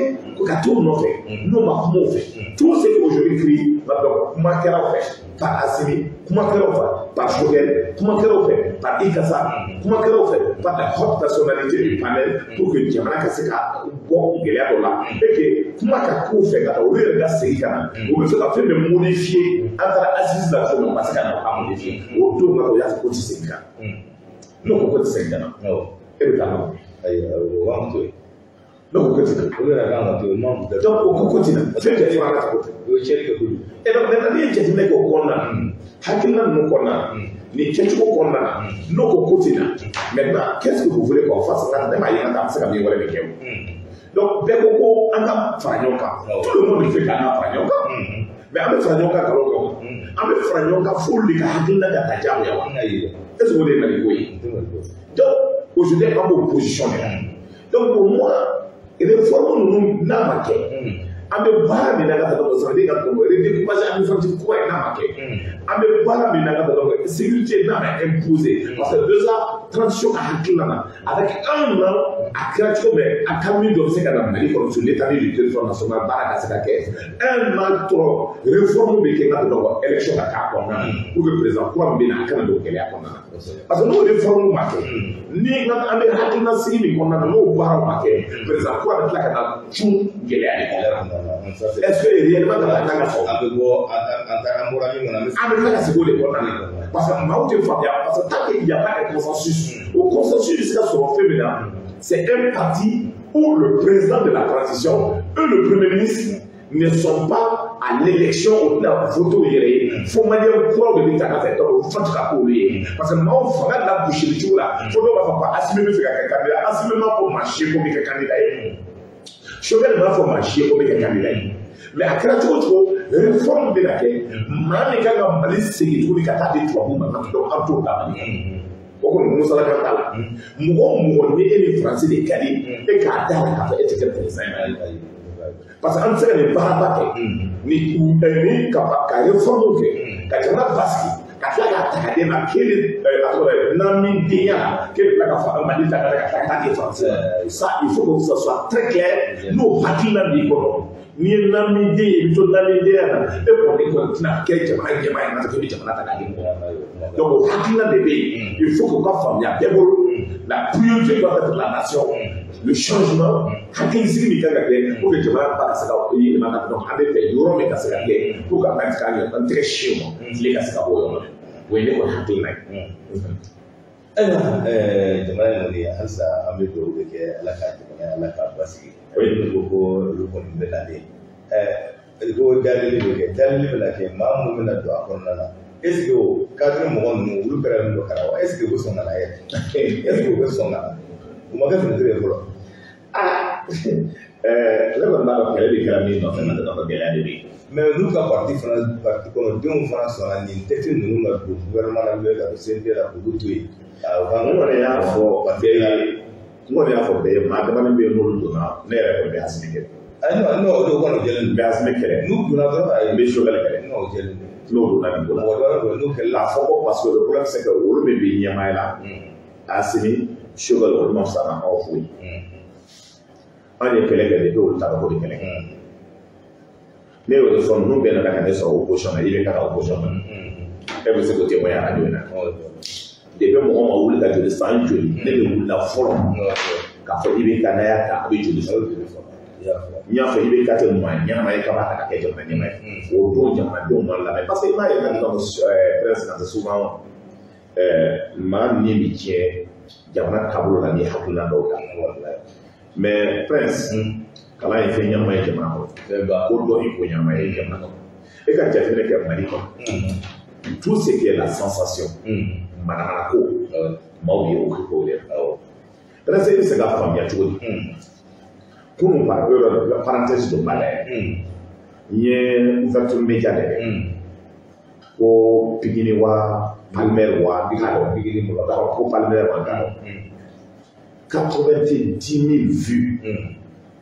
ka t'o nɔfɛ n'o ma kuma o fɛ? Tout ce qui aujourd'hui crie, donc kuma kɛra o fɛ par Assimi, kuma kɛra o fɛ par Choguel, kuma kɛra o fɛ par Ikassa, kuma kɛra o fɛ par la haute personnalité du panel, pour que jamana ka se ka bɔ gɛlɛya dɔ la et que kuma ka k'o fɛ ka taa olu yɛrɛ ka segin ka na. U bɛ fɛ ka fɛn bɛɛ modifier. An taara assise la cogo min, u ma se ka na o ka modifier. O don ka u y'a fɔ ko tɛ segin ka na. N'o ko ko tɛ segin ka na, e bɛ taa nɔ. Ayi, o b'an to yen. N'o ko ko tɛ na. Olu yɛrɛ kan ka to yen, n'o tɛ. Donc o ko ko tɛ na, fɛn bɛɛ fɔra ka ko tɛ. O ye tiɲɛni kɛ kojugu. Et donc maintenant, n'i ye jateminɛ kɛ o kɔnɔna na, hakilina ninnu kɔnɔna na, nin kɛcogo kɔnɔna na, n'o ko ko tɛ na, maintenant, qu'est-ce que vous voulez qu'on fasse? Ne m'a ye an bɛ se ka min wɛrɛ de kɛ o. Donc bɛɛ ko ko an ka fara ɲɔgɔn kan. Tout le monde fait k'an ka fara ɲɔgɔn kan. Mais an bɛ fara ɲɔgɔn kan nkalon kan. An bɛ fara ɲɔgɔn kan f'olu de ka hakilina ka ta diyagoya wa? Est ce que o de ye Mali ko ye? Donc aujourd'hui, an b'o position de la. Donc pour moi, réforme ninnu n'a ma kɛ, an bɛ baara min na ka taa dɔn, ça veut dire ka redécoupage administratif kura ye n'a ma kɛ, an bɛ baara min na ka taa dɔn, sécurité n'a ma imposer, parce que déjà transition ka hakilina na, avec un an a kɛra cogo min, a ka min dɔ bɛ se ka na Mali kɔnɔ sur l'étendue du territoire national, baara ka se ka kɛ un an dɔrɔn, réforme bɛ kɛ ka dɔn, élection ka k'a kɔnɔna na pour que président kura min bɛ na, a kana don gɛlɛya kɔnɔna na. Parce que n'o réforme ma kɛ, ni an bɛ hakilina sigi min kɔnɔna na, n'o baaraw ma kɛ, président kura bɛ tila ka na cun gɛlɛya de kɔnɔ. Est-ce que réellement ka kan ka fɔ? An bɛ bɔ an bɔra min kɔnɔ, an bɛ tila ka segin o de kɔnɔna na, parce que maaw tɛ faamuya, parce que tant qu'il n'y a pas de consensus, o consensus bɛ se ka sɔrɔ fɛn min na, c'est un parti où le président de la transition et le premier ministre ne sont pas à l'élection, o tɛna voter u yɛrɛ ye, fo maliyɛn kuraw de bɛ ta ka fɛ, donc o fana tɛ ka k'olu ye, parce que maaw fanga lagosili cogo la, fo dɔw b'a fɔ ko Assimi bɛ fɛ ka kɛ candidat. Assimi m'a fɔ maa si ko bɛ kɛ candidat ye. Choguel m'a fɔ maa si ye ko bɛ kɛ candidat ye. Mais a kɛra cogo o cogo, réforme bɛ na kɛ, maa min kan ka Mali segin tuguni ka taa di tubabuw ma, donc an t'o ta Mali kɔnɔ. O kɔni musalakan t'a la. Mɔgɔ o mɔgɔ ni e ni Faransi de ka di, e k'a da la k'a fɔ e tɛ kɛ président ye. Parce que an tɛ se ka nin baaraba kɛ ni ka réforme kɛ ka jamana basigi, ka tila k'a ta ka d'e ma k'e ni a tɔgɔ ye namidenya la, k'e bɛ tila ka fa Mali ta ka tila ka taa di Faransi ma. Ça, il faut que ça soit très clair. N'o hakilina b'i kɔnɔ, n'i ye namiden ye, i bɛ to namidenya na, e kɔni tɛna kɛ jamana ɲɛmaa ye, n'a fɔ k'e bɛ jamana ta k'a di mɔgɔ ma. Donc o hakilina de bɛ yen, il faut k'o ka faamuya bɛɛ bolo. La priorité doit être la nation, le changement, hakilisigi min kan ka kɛ pour que jamana ba ka se ka yɛlɛma ka, donc an bɛ fɛ yɔrɔ min ka se ka kɛ pour que an ka se k'an yɛrɛ an tɛgɛ sin o ma, tile ka se ka bɔ o yɔrɔ la. O ye ne kɔni hakilina ye. Ayiwa, jamana in kɔni, halisa an bɛ dugawu de kɛ, Ala ka jamana, Ala k'a basigi. Olu ko ko olu kɔni bɛ nalen, ko dalili bɛ kɛ, dalili bɛna kɛ, maa minnu bɛna don a kɔnɔna na, est ce que o cadre mɔgɔ ninnu, olu kɛra min don ka na wa, est ce que u bɛ sɔn ka na yɛrɛ, est ce que u bɛ sɔn ka na? U ma kɛ finitigi ye fɔlɔ. Aa, ne kɔni b'a dɔn kɛlɛ de kɛra min nɔfɛ, n'o tɛ k'a fɔ gɛlɛya de bɛ yen. Mais n'u ka parti fana, parti kɔnɔdenw fana sɔnna nin texte ninnu ka don gouvernement na, ka don CNT la, k'olu to yen. N kɔni y'a fɔ bɛɛ ye, n kɔni y'a fɔ bɛɛ ye, maa damanin bɛ yen n'olu donna, ne yɛrɛ kɔni bɛ Assimi kɛlɛ. Ayi, non, o kɔni o jɛlen don. N bɛ Assimi kɛlɛ. N'u donna dɔrɔn, ayi. N bɛ Choguel kɛlɛ. Non, o jɛlen don. N'o donna nin ko la. Mɔgɔ dɔ wɛrɛ n'o kɛlɛ la. Fɔ ko parce que le problème, c'est que olu min bɛ ɲɛmaaya la, Assimi, Choguel, olu ma fisa n'anw foyi. An ye kɛlɛ kɛ depuis olu taara ko de kɛlɛ kɛ. Ne y'o de fɔ, ninnu bɛɛ nana ka ne sɔrɔ opposition na, i bɛ ka opposition na. E bɛ se k'o témoigner radio in na. Depuis mɔgɔ ma wuli ka joli san joli, ne de wulila fɔlɔ k'a fɔ i bɛ ka n'a y'a ta, a bɛ joli sɔrɔ. N y'a fɔ i bɛ ka tɛ maa ɲɛnama ye k'a b'a ta ka kɛ jamana ɲɛmaa ye. O don jamanadenw ma lamɛn parce que i m'a ye ka président souvent maa min bɛ tiɲɛ jamana taabolo la ni hakilina dɔw ta. Mais Prince, kalan ye fɛn ɲɛnama ye jamana kɔnɔ. Ko dɔ ye ko ɲɛnama ye jamana kɔnɔ. E ka jateminɛ kɛ Mali kɔnɔ. Tout ce qui est la sensation, manamana ko, maaw bɛ occupé o de la. Prince, e bɛ se k'a faamuya cogo di? Kunun, par yɔrɔ parenthèse dɔ b'a la yɛrɛ. N ye ouverture média de kɛ. Ko Pikini wa Palmer wa n t'a dɔn. Pikini mɔgɔ. Ko Palmer wa n t'a dɔn. 90 000 vues.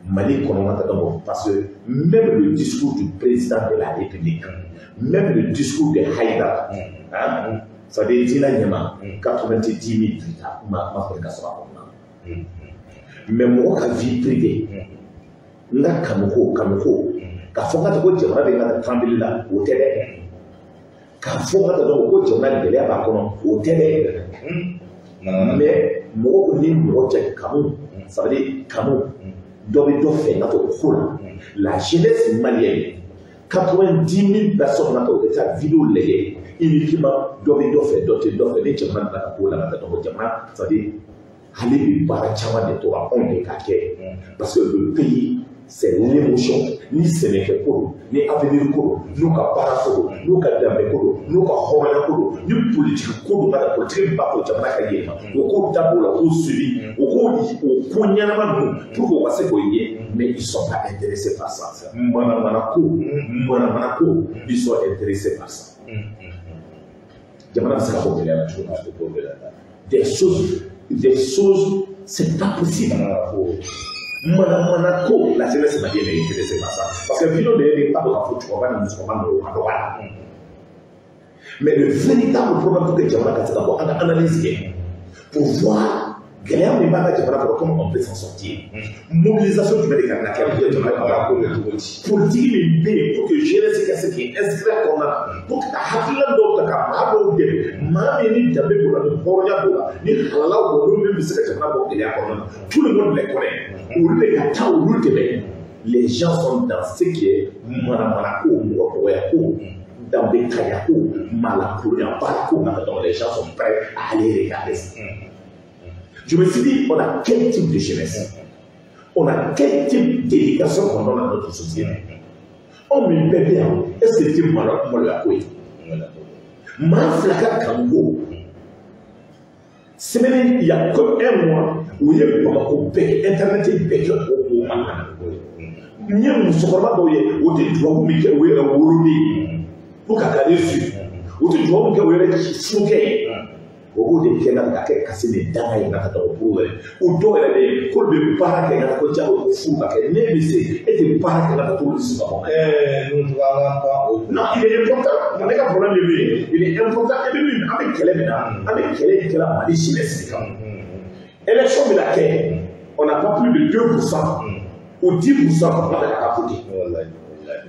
Mali kɔnɔ ka taa, parce que même le discours du président de la République, même le discours de Haïdara, hein, ça veut dire diinɛ ɲɛma, 90 000 vues ta ma fɔ ka sɔrɔ a kɔnɔna. Mais mɔgɔ ka vie privée, n ka kanuko kanuko, k'a fɔ n ka taa ko jamana bɛ n ka taa trembler la, o tɛ dɛ. K'a fɔ n ka taa dɔn ko jamana gɛlɛya b'a kɔnɔ, o tɛ dɛ. Mais mɔgɔ ni mɔgɔ cɛ kanu, ça veut dire kanu, dɔ bɛ dɔ fɛ n ka to ko la. La jeunesse malienne, 90 000 personnes na o bɛ taa vidéo lajɛ uniquement, dɔ bɛ dɔ fɛ, dɔ tɛ dɔ fɛ. Ni jamana nana ka ko la ka taa dɔn ko jamana, ça veut dire hali bi baara caman de tora anw de ka kɛ, parce que le pays, c'est l'émotion. Ni sɛnɛkɛ ko don, ni avenir ko don, n'u ka baara ko don, n'u ka danbe ko don, n'u ka hɔrɔnya ko don, ni politique ko don, ka politique min b'a to jamana ka yɛlɛma, o k'o dabɔ la, k'o suivi, o k'o o ko ɲɛnama ninnu pour que u ka se k'o ye. Mais ils sont pas intéressés par ça. Manamana ko, manamana ko, ils sont intéressés par ça. Jamana bɛ se ka bɔ gɛlɛya la cogo min? Des choses, c'est pas possible. Manamana ko, la jeunesse malienne est intéressée par ça, parce que vidéo de yɛrɛ t'a dɔn k'a fɔ cɛkɔrɔba ni musokɔrɔba ninnu, o ka dɔgɔ a la. Mais le véritable problème, pour que jamana ka se ka bɔ, an ka analyse kɛ pour voir gɛlɛya min b'an ka jamana kɔnɔ, comment on peut s'en sortir, mobilisation jumɛn de kan ka kɛ pour que jamana ka bɔ a ko bɛ cogo di, politique min bɛ yen pour que jeunesse ka se k'i inscrire kɔnɔna na, pour que ka hakilina dɔw ta ka maa dɔw dɛmɛ, maa min ni danbe b'o la, ni hɔrɔnya b'o la, ni halalaw b'o la, min bɛ se ka jamana bɔ gɛlɛya kɔnɔna na, tout le monde les connaît, olu de ka taa olu dɛmɛ. Les gens sont dans ce qui est manamana ko, mɔgɔ dɔgɔya ko, danbe kaya ko, malakolonya baara ko. Donc les gens sont prêts à aller regarder ça. Je me suis dit, on a quel type de jeunesse? On a quel type d'éducation qu'on donne à notre société? Anw min bɛɛ bɛ yan, est-ce que tɛ malo maloya ko ye? Maa fila ka kanko semaine, il y a comme un mois, u ye Bamakɔ bɛɛ kɛ internet bɛɛ kɛ o mankan na. N ye musokɔrɔba dɔw ye, o tɛ duwawu min kɛ o yɛrɛ woloden ye pour ka ka reçu, o tɛ duwawu min kɛ o yɛrɛ furukɛ ye, o b'o de kɛ ka kɛ kasi ni danga ye ka taa o bolo yɛrɛ. O dɔw yɛrɛ bɛ yen k'olu bɛ baara kɛ ka taa ko jago ko furu ka kɛ, ne bɛ se e tɛ baara kɛ ka taa t'olu dusu ka bɔ. Non, il est important, ne ka problème de bɛ yen, il est important. E bɛ min, an bɛ kɛlɛ min na, an bɛ kɛlɛ in kɛla Mali jeunesse de kan. Élection bɛna kɛ, on n'a pas plus de 2% ou 10% pour ka taa voter.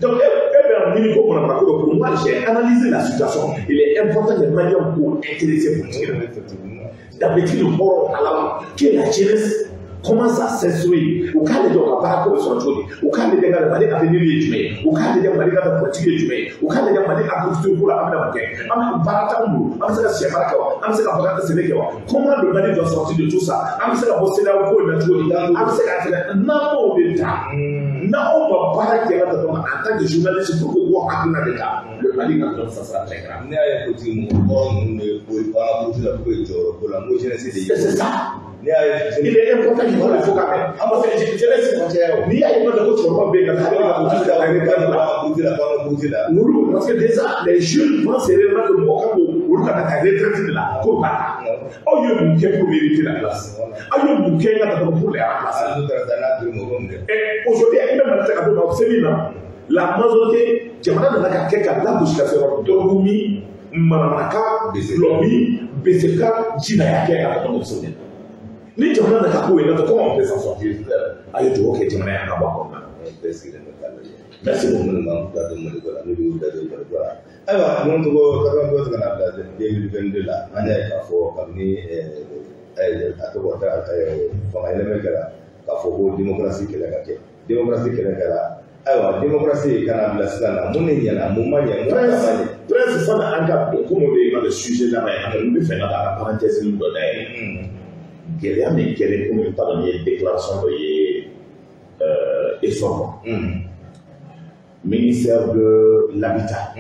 Donc, e bɛ ɲini ko manamana ko dɔ. Pour moi, j'ai analysé la situation. Il est important que les Maliens k'u intéresser politique la. Danbetigi ni hɔrɔn ala que la jeunesse commence à s'instruire. U k'a lajɛ u ka baara ko bɛ sɔrɔ cogo di, u k'a lajɛ ka Mali avenir ye jumɛn ye, u k'a lajɛ Mali ka politique ye jumɛn ye, u k'a lajɛ Mali agriculture ko la, an bɛna mun kɛ, an bɛ baara t'anw bolo, an bɛ se ka sɛ mara kɛ wa, an bɛ se ka bagan sɛnɛ kɛ wa, comment le Mali doit sortir de tout ça, an bɛ se ka bɔ CEDEAO ko in na cogo di, an bɛ se ka fɛnɛ n'an m'o de ta, n'anw ma baara kɛ ka dɔrɔn en tant que journaliste pour que k'o hakilina de ta, le Mali ka dɔrɔn, ça sera très grave. Ne y'a ye politique mɔgɔ kɔrɔ ninnu de ko an ka politique la k'u bɛ jɔyɔrɔ ko la, n ko jeunesse de ye. C'est ça. Ne y'a ye. Il est important qu'il faut quand même. Parce que jeunesse, n'i y'a ye ko cɛkɔrɔba bɛ yen ka taa ka politique la, politique la, ka politique la. Olu, parce que déjà les jeunes pensent réellement que mɔgɔ kan k'o olu ka taa retraite de la k'o b'a la. Aw ye mun kɛ pour mériter la place? Aw ye mun kɛ ka taa pour les remplacer? Hali n'u taara taa n'a d'u ma, u b'o minɛ. Et aujourd'hui, i bɛ Mali ta ka d'o ma, c'est min na la majorité Jamana nana ka kɛ ka lagosi ka se yɔrɔ dɔrɔgu min manamanakan dɔlɔ min bese ka jinaya kɛ ka tɔnɔ muso ɲɛna. Ni jamana nana ka k'o ye, n'o tɛ, comment on peut s'en sortir? A ye dugawu kɛ jamana ye an ka bɔ a kɔnɔna na. Bɛɛ sigilen bɛ k'a lajɛ. Merci beaucoup. Minnu b'an da don Maliko la, n'olu y'u da don Maliko la. Ayiwa, ninnu tɔgɔ 92 ka na bila 2022 la, an y'a ye k'a fɔ kabini a tɔgɔ fanga yɛlɛmɛ kɛra, k'a fɔ ko démocratie kɛlɛ ka kɛ, démocratie kɛlɛ kɛra. Ayiwa, démocratie ka na bila sisan na, mun de ɲɛna, mun ma ɲɛ, mun ma ɲɛ? Prince, sani an ka don, komi o de ye ka sujet laban ye, an bɛ fɛ ka taa parenthèse dɔ dayɛlɛ. Gɛlɛya min kɛlen, komi n t'a dɔn n'i ye déclaration dɔ ye essor kɔnɔ, ministère de l'Habitat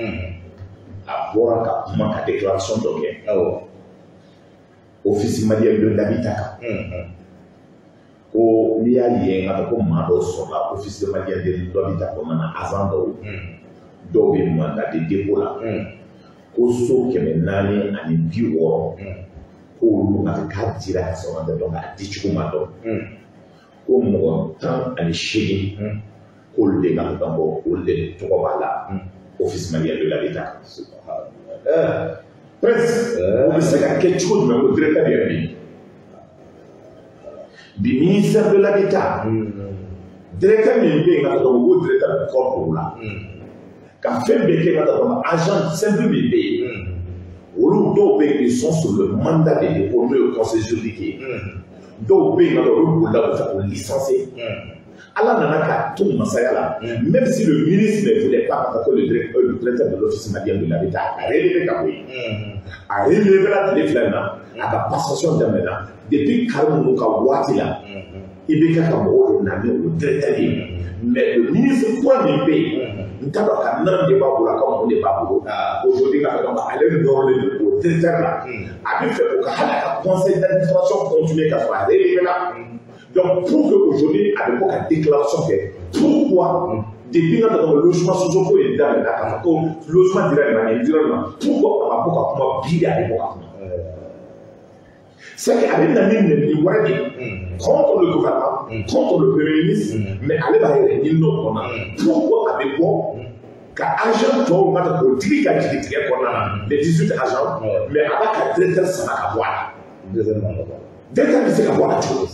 a bɔra ka kuma ka déclaration dɔ kɛ Office malien de l'Habitat kan, ko n'i y'a ye n ka ko maa dɔw sɔrɔla Office malien de l'Habitat kɔnɔna na, agent dɔw, dɔw bɛ mandat de dépôt la, ko so 460, k'olu a k'a dira ka sɔrɔ an tɛ dɔn k'a di cogo ma dɔn, ko mɔgɔ 18 k'olu de ka dɔn ko olu de tɔgɔ b'a la Office malien de l'Habitat. Prince, o bɛ se ka kɛ cogo jumɛn ko directeur yɛrɛ bɛ yen bi ministère de l'Habitat, directeur min bɛ yen ka dɔn ko directeur bɛ kɔ o la ka fɛn bɛɛ kɛ ka dɔn, agent simple min bɛ yen, olu dɔw bɛ yen, ils sont sur le mandat de dépôt, n'o ye conseil juridique ye, dɔw bɛ yen ka dɔn olu bolila u fɛ k'o licencier. Ala nana k'a to masaya la, même si le ministre ne voulait pas que le directeur de l'Office malien de l'Habitat a relevé ka bɔ yen, a relevé la tile 2 in na, a ka passation daminɛna depuis Karimu ka waati la, IBK ka mɔgɔw de nana ni o directeur ye. Mais le ministre kura min bɛ yen, n t'a dɔn ka nan de b'a bolo, a ka mun de b'a bolo aujourd'hui ka fɛ, donc ale nɔrɔlen don o directeur la, a bɛ fɛ o ka hali a ka conseil d'administration continuer ka sɔrɔ a relevé la. Donc pour que aujourd'hui a bɛ bɔ ka déclaration kɛ, pourquoi depuis n ka dɔgɔ logement sociaux ko in daminɛna, k'a fɔ ko logement dira nin ma, nin dira nin ma, pourquoi a ma bɔ ka kuma? Bi de a bɛ bɔ ka kuma, c'est que a bɛ na ni nɛni wɛrɛ de ye contre le gouvernement, contre le Premier ministre, mais ale b'a yɛrɛ ɲini n'o kɔnɔna. Pourquoi a bɛ bɔ ka agent tɔw ka ta k'o digi ka jigin tigɛ kɔnɔna na, les 18 agents, mais a b'a ka directeur sama ka bɔ a la? Directeur bɛ se ka bɔ a la cogo?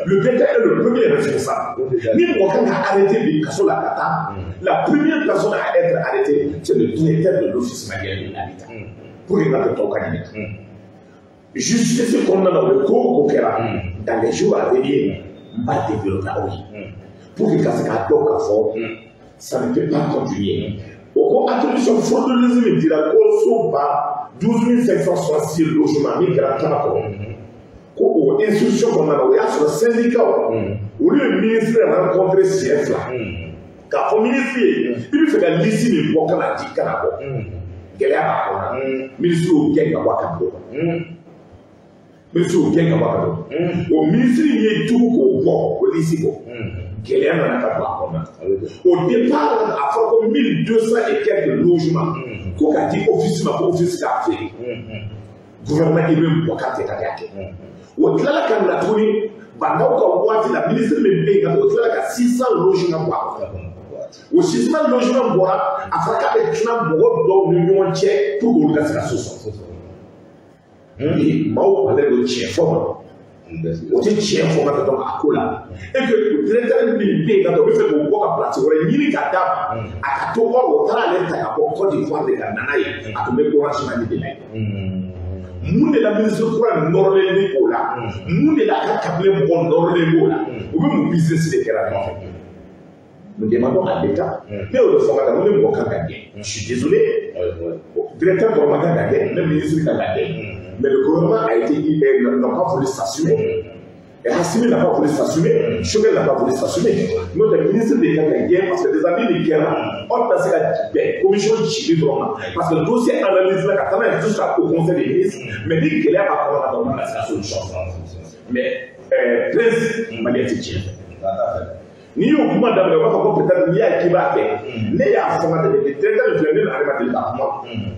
Le directeur est le premier responsable. Ni mɔgɔ kan ka arrêter bi kaso la ka taa, la première personne à être arrêtée, c'est le directeur de l'Office malien de l'Habitat, pour que n'a tɔw ka ɲininka justice kɔnɔna na. O bɛ ko o ko kɛra dans les jours à venir, n b'a développer aw ye pour que ka se k'a dɔn k'a fɔ ça ne peut pas continuer. O ko attribution frauduleuse min dira ko so ba 12 566 logements min kɛra Tabakɔrɔ, ko o institution kɔnɔna na, o y'a sɔrɔ syndicat olu ye ministre rencontré siɲɛ 2 k'a fɔ ministre ye i bɛ fɛ ka liste min bɔ ka na di ka na bɔ, gɛlɛya b'a kɔnɔ. Ministre y'o gɛn ka bɔ a ka bureau kɔnɔ, ministre y'o gɛn ka bɔ a ka bureau kɔnɔ. O ministre ye tugu k'o bɔ, o liste bɔ, gɛlɛya nana ka don a kɔnɔ. Au départ, a fɔra ko 1200 et quelques logements ko ka di office ma, ko office k'a feere. Gouvernement i bɛ mɔgɔ ka tigɛ ka kɛ. O tilala ka na tuguni Bah N'Daw ka waati la, ministre min bɛ yen ka o tilala ka 600 logements bɔ a kɔnɔ. O 600 logements bɔra, a fɔra k'a bɛ tila mɔgɔ dɔw ni ɲɔgɔn cɛ pour que olu ka se ka so sɔrɔ. Bi maaw bannen don tiɲɛ fɔ ma, o tɛ tiɲɛ fɔ ka dɔn a ko la. Et que directeur min bɛ yen ka o bɛ fɛ k'o bɔ ka place wɛrɛ ɲini ka d'a ma, a ka to kɔ, o taara ale ta ka bɔ Côte d'Ivoire de ka na n'a ye, a tun bɛ Orange Money de la yen. Mun de la ministre kura nɔrɔlen bɛ o la? Mun de la a ka cabinet mɔgɔ nɔrɔlen b'o la? U bɛ mun business de kɛra ɲɔgɔn fɛ? Nous demandons à l'État. Ne y'o de fɔ ka taa, ko ne mɔgɔ kan ka gɛn, je suis désolé, directeur dɔrɔn ma kan ka gɛn, ne ministre kan ka gɛn, mais le gouvernement a été n'a pas voulu s'assumer. Et Assimi n'a pas voulu s'assumer, Choguel n'a pas voulu s'assumer. N'o tɛ, ministre de kan ka gɛn, parce que des amis de kɛra, aw tɛna se ka bɛn commission cili dɔrɔn ma, parce que dossier analyse la ka taa n'a ye jusqu'au conseil des ministres, mais ni gɛlɛya b'a kɔnɔ ka dɔrɔn, na se ka solution sɔrɔ. Mais prince, malien tɛ tiɲɛ fɛ. N'i y'o kuma daminɛ, u b'a fɔ ko peut-être n'i y'a ye k'i b'a kɛ. Ne y'a fɔ n ka deli directeur de filɛ, ne n'ale ma deli ka kuma,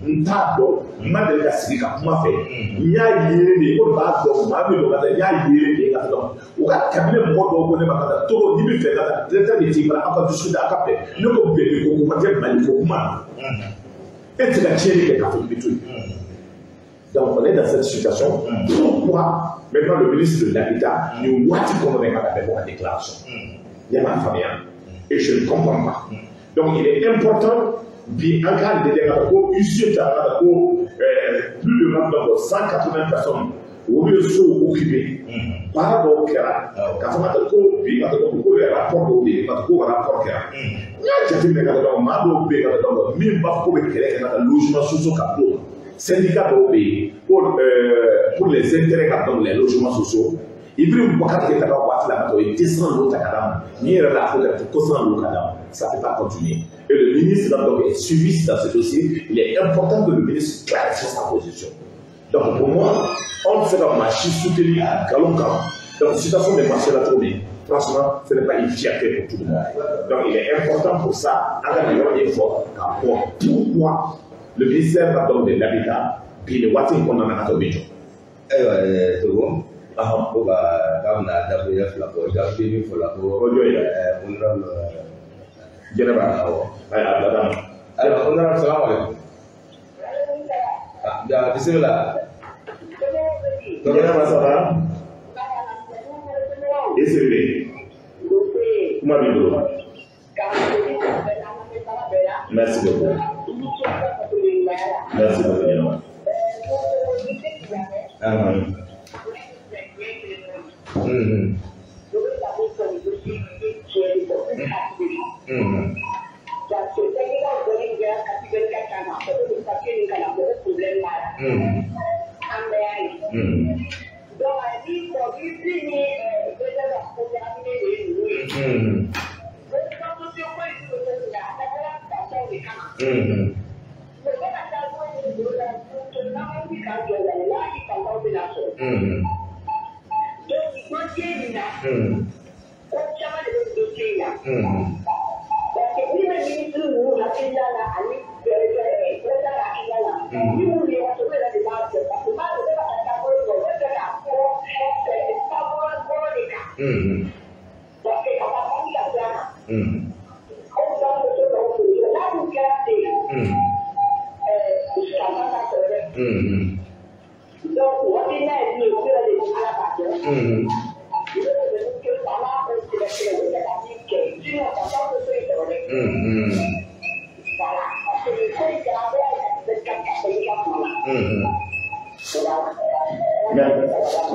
n t'a dɔn, n ma deli ka sigi ka kuma fɛ. N y'a ye de ko b'a dɔn maa min don ka taa, n y'a ye de ka taa u ka cabinet mɔgɔ dɔw ko ne ma ka taa Togo, n'i bɛ fɛ ka taa directeur de t'i bara, aw ka discuter, aw ka bɛn. Ne ko bɛn de ko kuma tɛ, Mali ko kuma e tɛ ka tiɲɛni kɛ k'a fɔ k'i bɛ to yen. Donc on est dans cette situation. Pourquoi maintenant le ministre de l'Habitat ni waati kɔnɔ bɛ ka bɛn bɔ ka déclaration? Ne m'a faamuya et je ne comprends pas. Donc il est important bi an k'a lajɛ ka fɔ ko huissier taara ka ko plus de maintenant 180 personnes olu ye sow occupé. Baara dɔw kɛra k'a fɔ ka ko bi ka ko les rapport dɔw bɛ yen ka ko rapport kɛra. N y'a jateminɛ ka dɔn maa dɔw bɛ yen ka dɔn min b'a fɔ ko bɛ kɛlɛ kɛ ka taa logement sociaux ka d'o ma. Syndicat dɔw bɛ yen pour les intérêts ka dɔn les logements sociaux. Ibrahim Boubacar Keïta ka waati la ka taa o ye 200 lots ta ka d'a ma. Ni yɛrɛ la a fɔ ka ko 100 lots ka d'a ma. Ça ne peut pas continuer. Et le ministre donc est suivi dans ce dossier. Il est important que le ministre clarifie sa position. Donc pour moi, on ne fait pas marcher soutenir à nkalon kan. Donc situation de marché là trop bien. Franchement, ce n'est pas une fierté pour tout le monde. Donc il est important pour ça, à la yɔrɔ fɔ k'a fɔ pourquoi le ministère donc de l'Habitat bi nin waati in kɔnɔna na ka taa o bɛ jɔ. Ayiwa Togo, ko ka k'a bɛna dakuruɲɛ fila fɔ, i ka min fɔ la ko O jɔ ye. Honorable Jɛnɛba. Awɔ. Ayi, a bila d'a ma. Ayiwa honorable, salamu aleykum. Ah, bisimila. Jɛnɛba, ça va? I Sidibe. Kuma b'i bolo. Merci beaucoup. Merci beaucoup Jɛnɛba.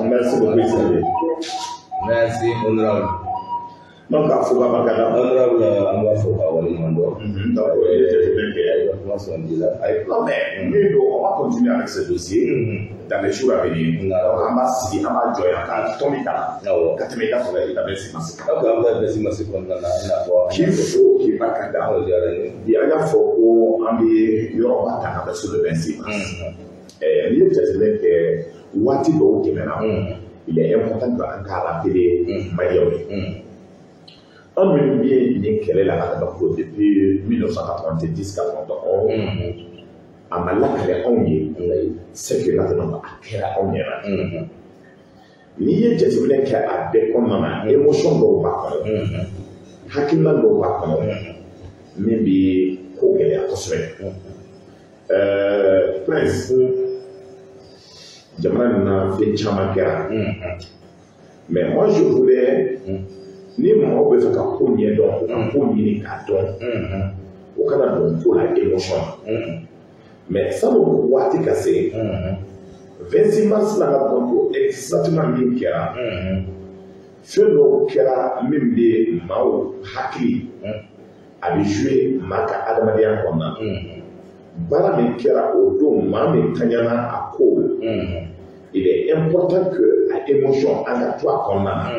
Merci beaucoup, Isabelle. Merci, honorable. Donc, a fo ka barika da. Honorable, an b'a fɔ ka waleɲuman dɔn. Donc, o ye jateminɛ kɛ. I ka kuma sɔn ji la. Non, mais min don, on va continuer avec ce dossier dans les jours à venir. Donc, an b'a sigi, an b'a jɔ yan ka tɔn min kalan. Ka tɛmɛ i ka sɔrɔ i ka bɛn si ma se. Ok, an bɛ bɛn si ma se kɔnɔna na, i n'a fɔ. K'i fo k'i barika da. O diyara n ye. Bi an y'a fɔ ko an bɛ yɔrɔba ta ka taa sur le 26 mars. N'i ye jateminɛ kɛ waati dɔw tɛmɛna, il est important que an k'a rappeler Maliyɛnw ye. An minnu bɛ nin kɛlɛ la ka taa ko depuis 1990 91, a ma lakale anw ye, c'est que ka taa a kɛra anw ɲɛna. N'i ye jateminɛ kɛ a bɛɛ kɔnɔna na, émotion dɔw b'a kɔnɔ, hakilina dɔw b'a kɔnɔ min bɛ ko gɛlɛya kosɛbɛ. Prince, jamana nin na fɛn caman kɛra, mais moi je voulais ni mɔgɔw bɛ fɛ ka ko ɲɛdɔn, u ka ko ɲini k'a dɔn, u kana don ko la émotion na. Mais san'o waati ka se, 26 mars la ka dɔn ko exactement min kɛra, fɛn dɔw kɛra min bɛ maaw hakili, a bɛ jouer maa ka adamadenya kɔnɔna na. Baara min kɛra o don, maa min taɲana a ko, il est important que a émotion an ka to a kɔnɔna na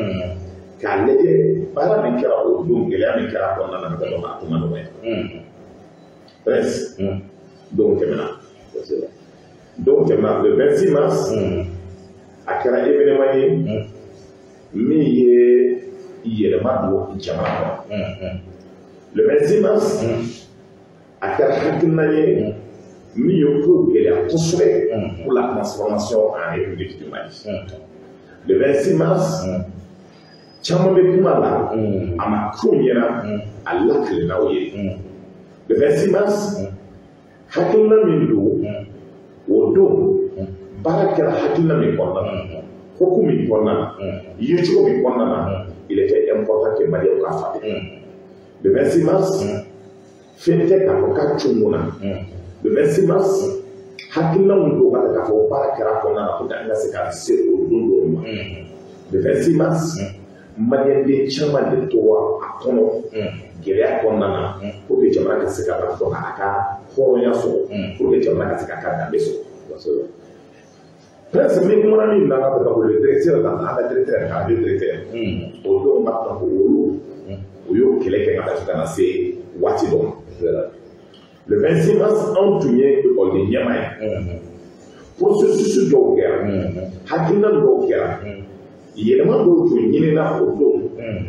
k'a lajɛ baara min kɛra o don, gɛlɛya min kɛra a kɔnɔna na, ka dɔn a ko ma nɔgɔya. Prince, don tɛmɛna, don tɛmɛna le 26 mars, a kɛra événement ye min ye yɛlɛma don jamana kɔnɔ. Le 26 mars a kɛra hakilina ye min ye ko gɛlɛya kosɛbɛ pour la transformation en République du Mali. Le 26 mars, caman bɛ kuma la, a ma ko ɲɛna, a lakalennaw ye. Le 26 mars, hakilina min don, o don baara kɛra hakilina min kɔnɔna na, hokumu min kɔnɔna na, yecogo min kɔnɔna na, il était important que Maliyɛnw k'a faamuya. Le 26 mars, fɛn tɛ k'a fɔ k'a cun na. Le 26 mars, hakilina min don k'a fɔ baara kɛra kɔnɔna na pour que an ka se ka se o don dɔw ma. Le 26 mars, Maliyɛnden caman de tora a kɔnɔ gɛlɛya kɔnɔna na pour que jamana ka se ka dɔn a ka hɔrɔnya sɔrɔ, pour que jamana ka se k'a ka danbe sɔrɔ. Prince min kumana min nana ka bɔ le directeur la, an ka directeur k'a di directeur, o don b'a dɔn ko olu o y'o kɛlɛ kɛ ka taa fo ka na se waati dɔ ma. Le 26 mars, anw tun ye ekɔliden ɲɛmaa ye. Processus dɔw kɛra, hakilina dɔw kɛra, yɛlɛma dɔw tun ɲinina o don.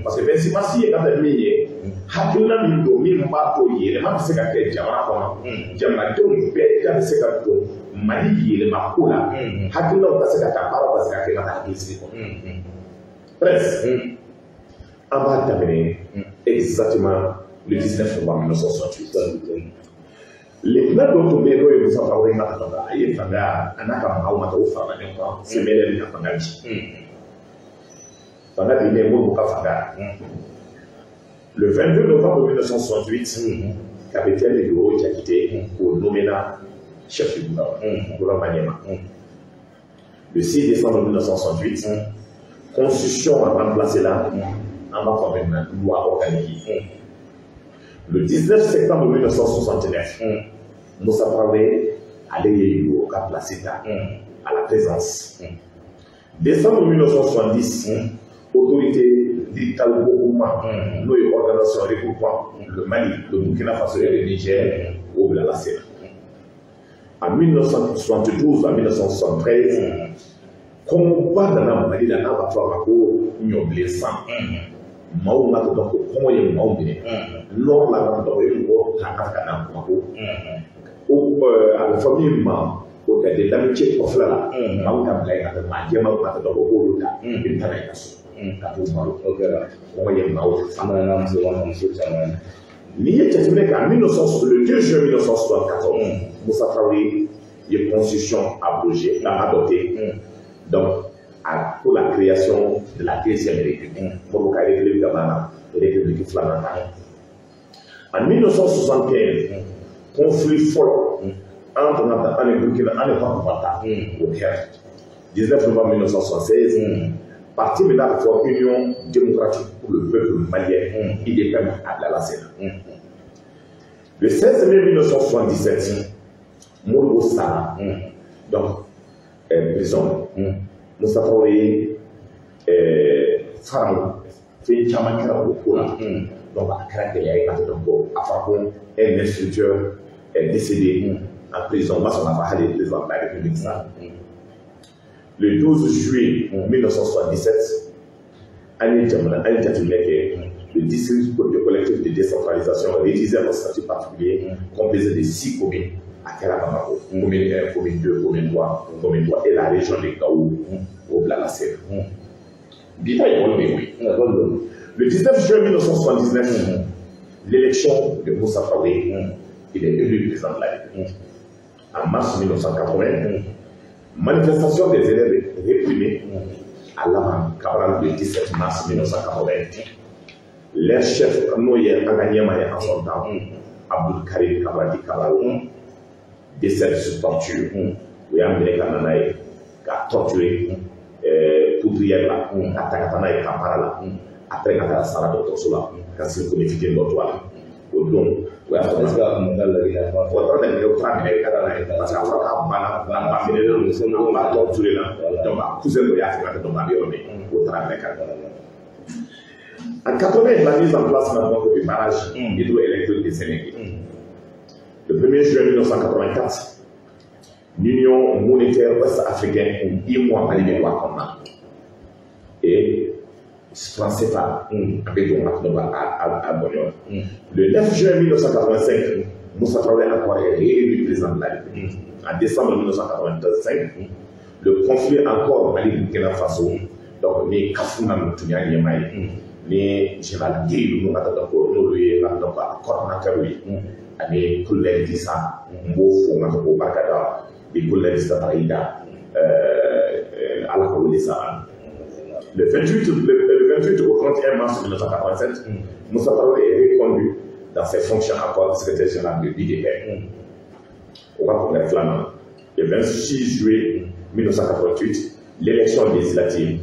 Parce que 26 mars ye ka min ye, hakilina min don min b'a to yɛlɛma bɛ se ka kɛ jamana kɔnɔ, jamanadenw bɛɛ da bɛ se ka don Mali yɛlɛma ko la, hakilinaw ka se ka taa, baaraw ka se ka kɛ ka taa hakili sigi kɔnɔ. Prince, an b'a daminɛ exactement le 19 novembre 1968. Lieutenant dɔ tun bɛ yen n'o ye Musa Traoré ka ta, a ye fanga a n'a ka maaw ma ta, o farala ɲɔgɔn kan CMLN ka fanga bi. Fanga binnen, Modibo ka fanga. Le 22 novembre 1968, capitaine Yoro Diakité o nommé chef du gouvernement, gouvernement ɲɛma. Le 6 décembre 1968, constitution a remplacé là, an b'a fɔ maintenant loi organique. Le 19 septembre 1969, Moussa Traoré ale ye Yoro ka place ta à la présidence. Décembre 1970, autorité d'Italbo-Ouma, n'o ye organisation regroupant le Mali, le Burkina Faso et le Niger, o bilala sen na. En 1972 à 1973, kɔngɔba nana Mali la n'a b'a fɔ a ma ko ɲɔbilen san. Maaw ma dɔn ko kɔngɔ ye maaw minɛ. Nord la ka dɔn o ye mɔgɔw ta ka na Bamakɔ. O a bɛ fɔ min ma o ka de l'amitié kɔfɛla la, maaw ka bila yen ka taa maa jɛman ka dɔn ko k'olu ta, i bɛ taa n'a ye ka so ka t'u balo. O kɛra. Kɔngɔ ye maaw fa. An nana muso ka muso caman. N'i ye jateminɛ kɛ en 1900, le 2 juin 1974, Moussa Traoré ye constitution abrogée, adoptée, donc pour la création de la deuxième république. Modibo ka république banna, république filanan ta. En 1975, conflit fɔlɔ entre an ni Burkina, an ni Côte d'Ivoire, o kɛra. 19 novembre 1976, parti min n'a bɛ fɔ Union démocratique pour le peuple malien, UDPM, a bilala sen na. Le 16 mai 1977, Modibo sara, donc prison. Moussa Traoré faraw fɛn caman kɛra o ko la. Donc a kɛra gɛlɛya ye ka dɔn ko a fɔra ko un instructeur est décédé en prison, ma sɔn k'a fɔ hali président de la République sa. Le 12 juillet 1977, an ye jamana an ye jateminɛ kɛ, le district de collectif de décentralisation révisé en statut particulier composé de 6 communes a kɛra Bamako, commune 1, commune 2, commune 3, commune 3 et la région de Gao, o bilala sen na. Bi ta école bɛ yen. Le 19 juin 1979, l'élection de Moussa Traoré, il est élu président de la République. En mars 1980, manifestation des élèves réprimés à Laban Cabral le 17 mars 1980. Leur chef, n'o ye an ka ɲɛmaa ye en son temps, Abdul Karim Cabral dit Cabral, décède sous torture. U y'a minɛ ka na n'a ye, k'a torturer poudrière la, ka ta ka taa n'a ye Kampala la. Après ka taa sara dɔgɔtɔrɔso la, ka sirikoni fitinin dɔ to a la. O don, o y'a sɔrɔ Est-ce que a kun bɛ taa Laginɛ fan fɛ? O taara Laginɛ, o taara minɛ ka taa n'a ye, parce que a fɔra k'a banna, a minɛlen don, a torturé la. Donc a cousin dɔ y'a fɛ ka dɔn a bɛ yɔrɔ min, o taara minɛ ka na. En 80, la mise en place maintenant du barrage hydroélectrique de Sénégal. Le 1er juin 1984, l'Union monétaire ouest-africaine, UEMOA, Mali bɛ don a kɔnɔna. Et Franc CFA a bɛ don a bɔɲɔ. Le 9 juin 1985, Moussa Traoré encore est réélu président de la République. En décembre 1985, le conflit encore Mali-Burkina Faso, donc ni Kafuna tun y'a ɲɛmaa ye, ni général Guèye ninnu ka taa donc n'olu ye ka donc a coordonnateur ye, ani colonel Dissa, n b'o fo n ka k'o barika da bi colonel Dissa Barayida, Ala ka wele sa. Le 28 au 31 mars 1987, Moussa Traoré est reconduit dans ses fonctions encore de secrétaire général de l'IDPM. Au congrès flamand. Le 26 juillet 1988, l'élection législative.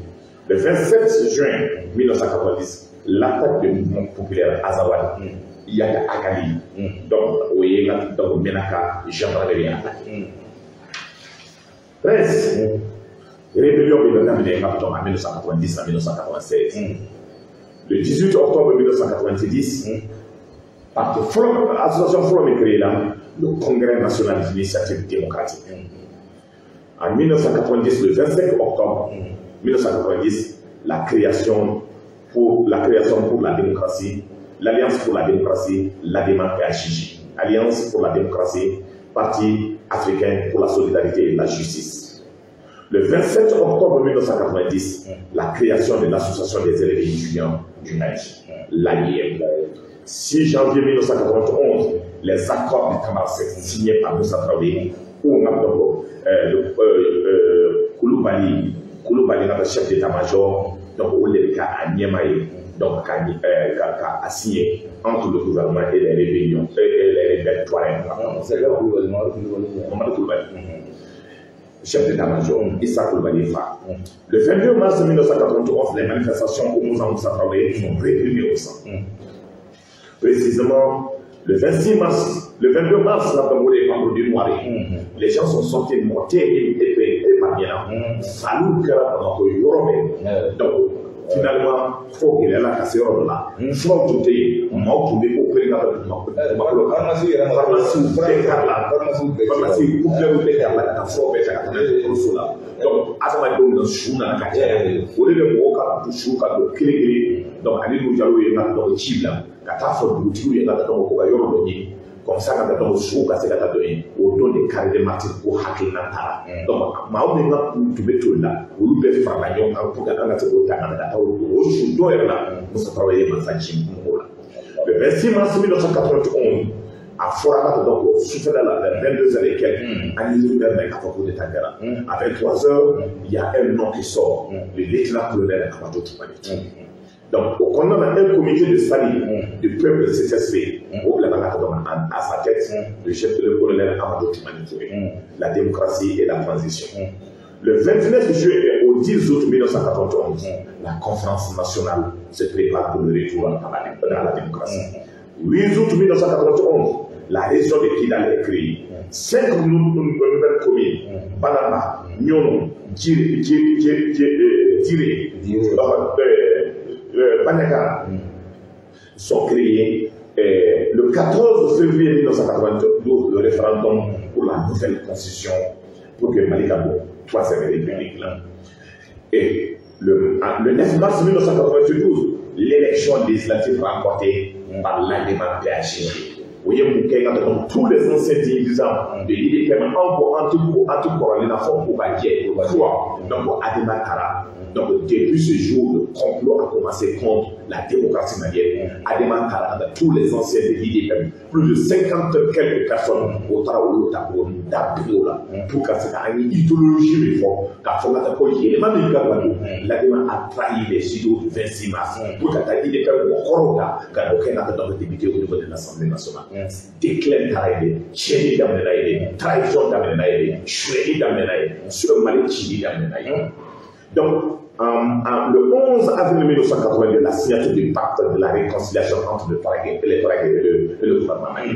Le 27 juin 1990, l'attaque du mouvement populaire Azawad, Iyad Ag Ghali, donc, vous voyez, donc, Menaka, gendarmerie attaqué. 13. Rébellion de en 1990 à 1996. Le 18 octobre 1990, par l'association Forum est créée là, le Congrès national d'initiative démocratique. En 1990, le 25 octobre 1990, la création pour la démocratie, l'Alliance pour la démocratie, l'ADEMA-PAJJ, Alliance pour la démocratie, Parti africain pour la solidarité et la justice. Le 27 octobre 1990, la création de l'Association des élèves et étudiants du Mali, l'AIM. 6 janvier 1991, les accords de Tamanrasset signés par Moussa Traoré, où Koulibaly, notre chef d'état-major, donc où les cas à Niamey, donc a signé entre le gouvernement et les rébellions, et les rebelles Touareg. Mamadou Koulibaly. Chef d'état-major, Issa Koulibaly Fa. Le 22 mars 1991, les manifestations opposant Moussa Traoré sont réprimées au sang. Précisément, le 26 mars, le 22 mars, là, les gens sont sortis mortés et épargnés. Salou Kera Donc, finalement, il faut qu'il y ait la casse là. Il faut tout est, on m'a opéré dans le pharmacie, pharmacie, donc, à ce moment-là, au lieu de donc, allez nous aller dans le comme ça, quand on a donné, au don des carrés de martyrs pour hacker Nantara. Donc, ma on a tout mettre là, ou le faire la yon pour que on a ce le 26 mars 1991, à Foramat, donc au la 22h et quelques, à À 23h, il y a un nom qui sort, le lieutenant-colonel Amadou Toumani. Donc, on a un comité de salut du peuple de CSP, à sa tête, le chef de colonel Amadou Toumani Touré, la démocratie et la transition. Le 29 juillet au 10 août 1991, la conférence nationale se prépare pour le retour à la démocratie. 8 août 1991, la région de Kidal est créée. 5 nouvelles communes, Banana, Niono, Diré, Banaka, sont créées. Le 14 février 1992, le référendum pour la nouvelle constitution pour que Mali Gabon, troisième république. Là. Et le 9 mars 1992, l'élection législative remportée par l'ADEMA-PAJG. Vous voyez, tous les anciens dirigeants de l'IDPM, donc Adema Tara. Donc depuis ce jour, le complot a commencé contre la démocratie malienne. Adema Tara, tous les anciens de l'IDPM, plus de 50 quelques personnes au Tara pour que c'est une idéologie l'Adema a trahi les idéaux du 26 mars pour que l'IDPM au député au niveau de l'Assemblée nationale. Déclin Taraïdé, Tchéni Damenaïdé, trahison Damenaïdé, Chouéni Damenaïdé, sur Mali Tchili Damenaïdé. Donc, le 11 avril 1982, la signature du pacte de la réconciliation entre le Touareg et le gouvernement malien.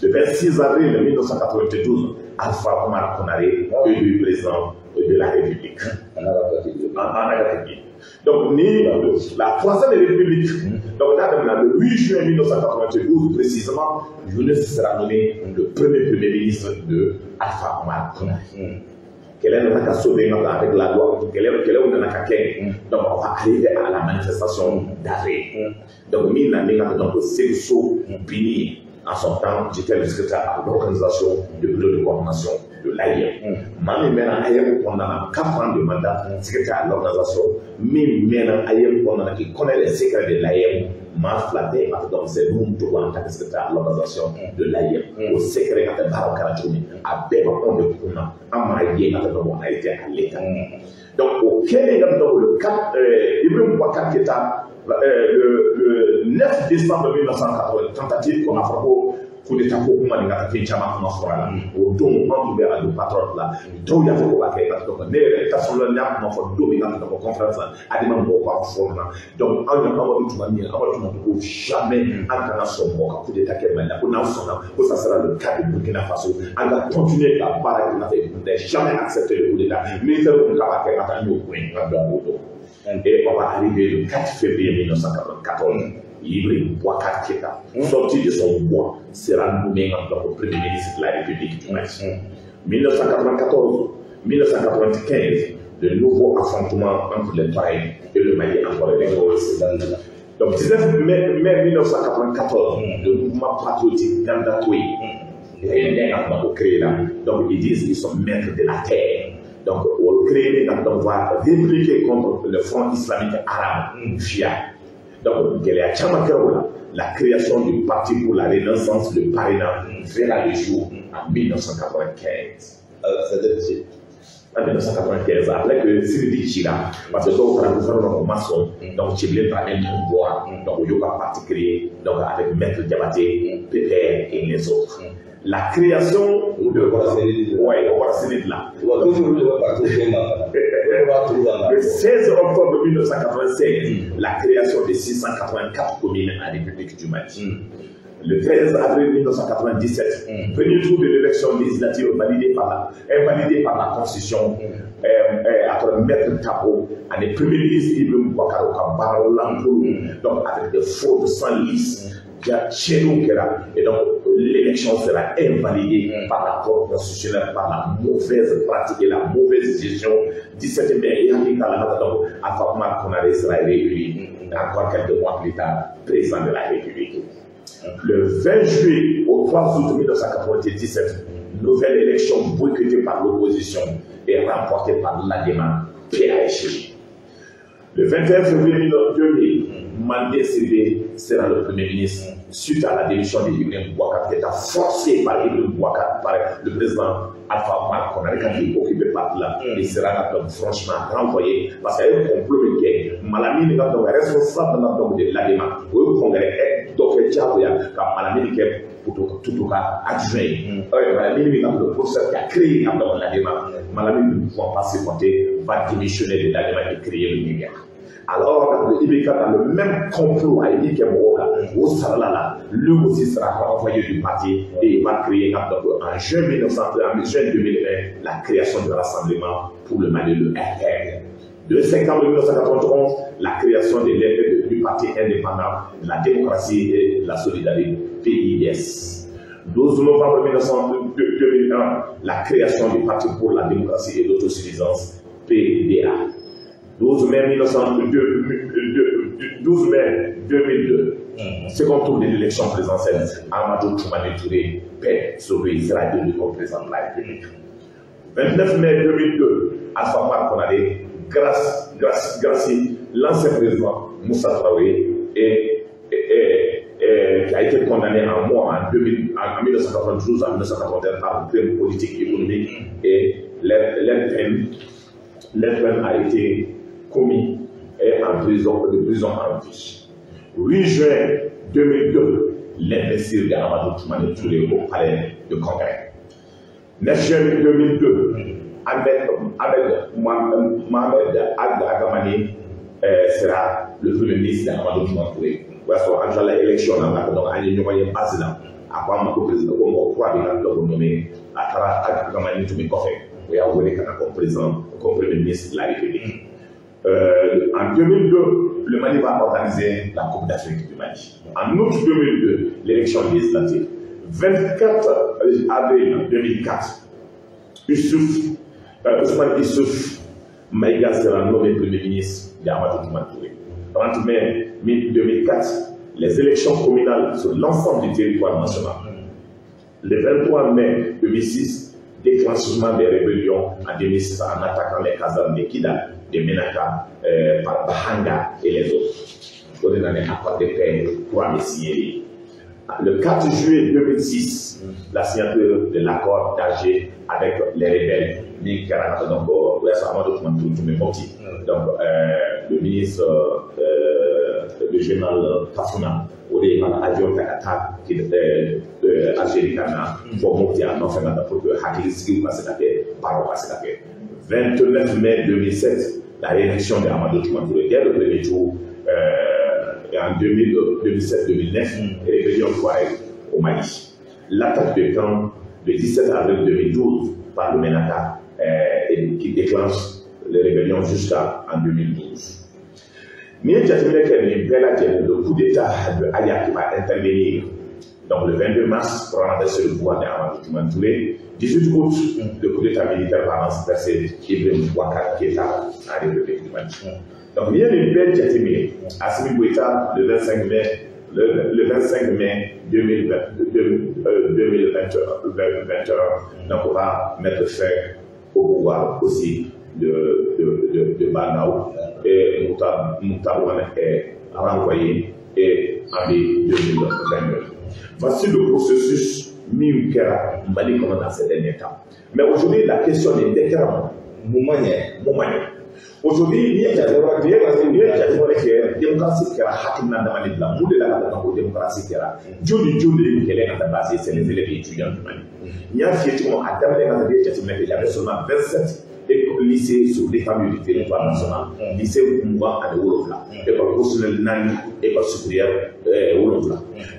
Le 26 avril 1992, Alpha Omar Konaré, élu président de la République. Donc, la troisième République, donc là, le 8 juin 1992, précisément, Younes sera nommé le premier ministre de Alpha Omar Konaré. Kɛlɛ nana ka sauver avec la loi, kɛlɛw nana ka kɛ. Donc on va arriver à la manifestation d'avril. Donc min na min ka donc Seso Bini, en son temps, j'étais le secrétaire à l'organisation du bureau de coordination de l'AIM. Maa min mɛnna AIM kɔnɔna na 4 ans de mandat, secrétaire à l'organisation, min mɛnna AIM kɔnɔna na, qui connaît les secrets de l'AIM, maa fila tɛ a donc c'est Nouhoum Togo en tant que secrétaire à l'organisation de l'AIM. O secret ka tɛ baaraw kɛra cogo min, a bɛɛ bɛ anw de kun na, an m'a ye ka tɛ donc on a été à l'état. Donc o kɛlen ka donc le 4 Ibrahim Boubacar Keïta, le 9 décembre 1980, tentative qu'on a fait ko coup d'état ko kuma nin ka fɛn caman kuma fɔra la. O don an tun bɛ radio Patriote la, dɔw y'a fɔ ko b'a kɛ parce que ne yɛrɛ personnellement n y'a kuma fɔ don min na ka conférence la, Adama mɔgɔw k'a fɔ na. Donc anw ye Amadou Toumani ye, Amadou Toumani ko jamais an kana sɔn mɔgɔ ka coup d'état kɛ Mali la, ko n'an sɔnna ko ça sera le cas de Burkina Faso, an ka continuer ka baara kɛ n'a fɛ, ne jamais accepter le coup d'état. Militaire ko k'a b'a kɛ ka taa, n y'o bonya ka dɔn o don. Et on va arriver le 4 février 1994. Ibrahim Boubacar Keïta, sorti de son bois, sera nommé en tant que premier ministre de la République du Mali. 1994, 1995, de nouveaux affrontements entre les Touaregs et le Mali encore les. Donc 19 mai 1994, le mouvement patriotique Gandatoui est créé là. Donc ils disent qu'ils sont maîtres de la terre. Donc on crée, donc on va répliquer contre le Front islamique arabe, FIA. Donc, la création du Parti pour la Renaissance de Parena verra le jour en 1995. En 1995, après que Sylvie Chira, parce que donc, le gouvernement maçon, donc Tchiblé Dramé Bois, donc il y a un parti créé, donc avec Maître Diabaté, PPR et les autres. La création de ouais, là. Le 16 octobre 1996, la création de 684 communes en République du Mali. Le 13 avril 1997, premier tour de l'élection législative validée par invalidée par la Constitution, après Maître Tapo, en est premier ministre Ibrahim Boubacar Kamara, donc avec des fraudes sans liste. Et donc l'élection sera invalidée par la Cour constitutionnelle, par la mauvaise pratique et la mauvaise gestion. 17 mai, donc Alpha Oumar Konaré sera réélu encore quelques mois plus tard président de la République. Le 20 juillet au 3 août 1997, nouvelle élection boycottée par l'opposition et remportée par l'ADEMA PAG. Le 21 février 2000, Mandé Sidibé sera le premier ministre suite à la démission de Ibrahim Boubacar Keïta, forcé par Ibrahim Boubacar, par le président Alpha Oumar Konaré, quand il occupait parti là, il sera donc franchement renvoyé parce qu'il y a un complot qui est Malamine, donc responsable de l'ADEMA, au congrès, donc quand Malamine qui est tout cas adjoint, Malamine, le professeur qui a créé l'ADEMA, Malamine ne pouvant pas supporter, va démissionner de l'ADEMA et créer le Niger. Alors, IBK dans le même complot à Ibk Moroka, au Saralala, lui aussi sera renvoyé du parti et il va créer en juin 2001 la création du Rassemblement pour le Mali, le RR. 2 septembre 1991, la création de du parti indépendant de la démocratie et de la solidarité, PIS. 12 novembre 2001, la création du Parti pour la démocratie et l'autosuffisance, PDA. 12 mai 2002, second tour de l'élection présidentielle, Amadou Toumani Touré, paix sur lui, sera élu comme président de la République. 29 mai 2002, Alpha Oumar Konaré, grâce, l'ancien président Moussa Traoré, qui a été condamné à mort en 1992 à 1991 par un crime politique économique, et leur peine a été commis en prison, de prison en vie. 8 juin 2002, l'investiture d'Amadou Toumani Touré au palais de Congrès. 9 juin 2002, Ahmed Mohamed Ag Agamani sera le premier ministre d'Amadou Toumani Touré. En l'élection, donc, a ko a ma ko président ko mɔgɔ kura bɛ ka dɔ nommé a taara Agamani tun bɛ kɔfɛ o y'a wele ka na comme président, comme premier ministre de la République. En 2002, le Mali va organiser la Coupe d'Afrique du Mali. En août 2002, l'élection législative. 24 avril 2004, Youssouf Ousmane Issouf Maïga sera nommé Premier ministre d'Amadou Toumani Touré. 30 mai 2004, les élections communales sur l'ensemble du territoire national. Le 23 mai 2006, déclenchement des rébellions en 2006 en attaquant les casernes de Kidal, de Menaka, par Bahanga et les autres. On est dans les accords de paix pour signer. Le 4 juillet 2006, la signature de l'accord d'Alger avec les rebelles, donc, le ministre, le général Kafuna, o de ye ka avion ta ka taa Algérie ka na fɔ Mopti a nɔfɛ ka taa pour que hakilisigiw ka se ka kɛ, baaraw ka se ka kɛ. 29 mai 2007, la réélection de Amadou Toumani Touré dès le premier tour, en 2007-2009, rébellion Touareg au Mali. L'attaque de Caen le 17 avril 2012 par le Menaka et qui déclenche les rébellions jusqu'en 2012. N'i ye jateminɛ kɛ nin bɛɛ lajɛlen, le coup d'état de Aya qui va intervenir. Donc le 22 mars, pour renverser le pouvoir d'Amadou Toumani Touré. 18 août, le coup d'état militaire va renverser Ibrahim Boubacar Keïta à République du Mali. Donc n'i ye nin bɛɛ jateminɛ, Assimi Goïta le 25 mai, le 25 mai 2020, 2021, donc on va mettre fin au pouvoir aussi de Bah N'Daw et Moctar Ouane est renvoyé et en 2022. Voici le processus min kɛra Mali kɔnɔ dans ces derniers temps. Mais aujourd'hui, la question est kɛra mun ma ɲɛ? Mun ma ɲɛ? Aujourd'hui, n'i ye jateminɛ kɛ, démocratie kɛra hakilina dama de bila. Mun de la ka taa ko démocratie kɛra? Joli joli de kɛlɛ ka taa basé, c'est les élèves étudiants du Mali. N y'a f'i ye cogo min, a daminɛ ka taa, n'i ye jateminɛ kɛ, il y avait seulement 27 lycées sur l'étendue du territoire national. Lycée 27, école professionnelle naani, école supérieure 7.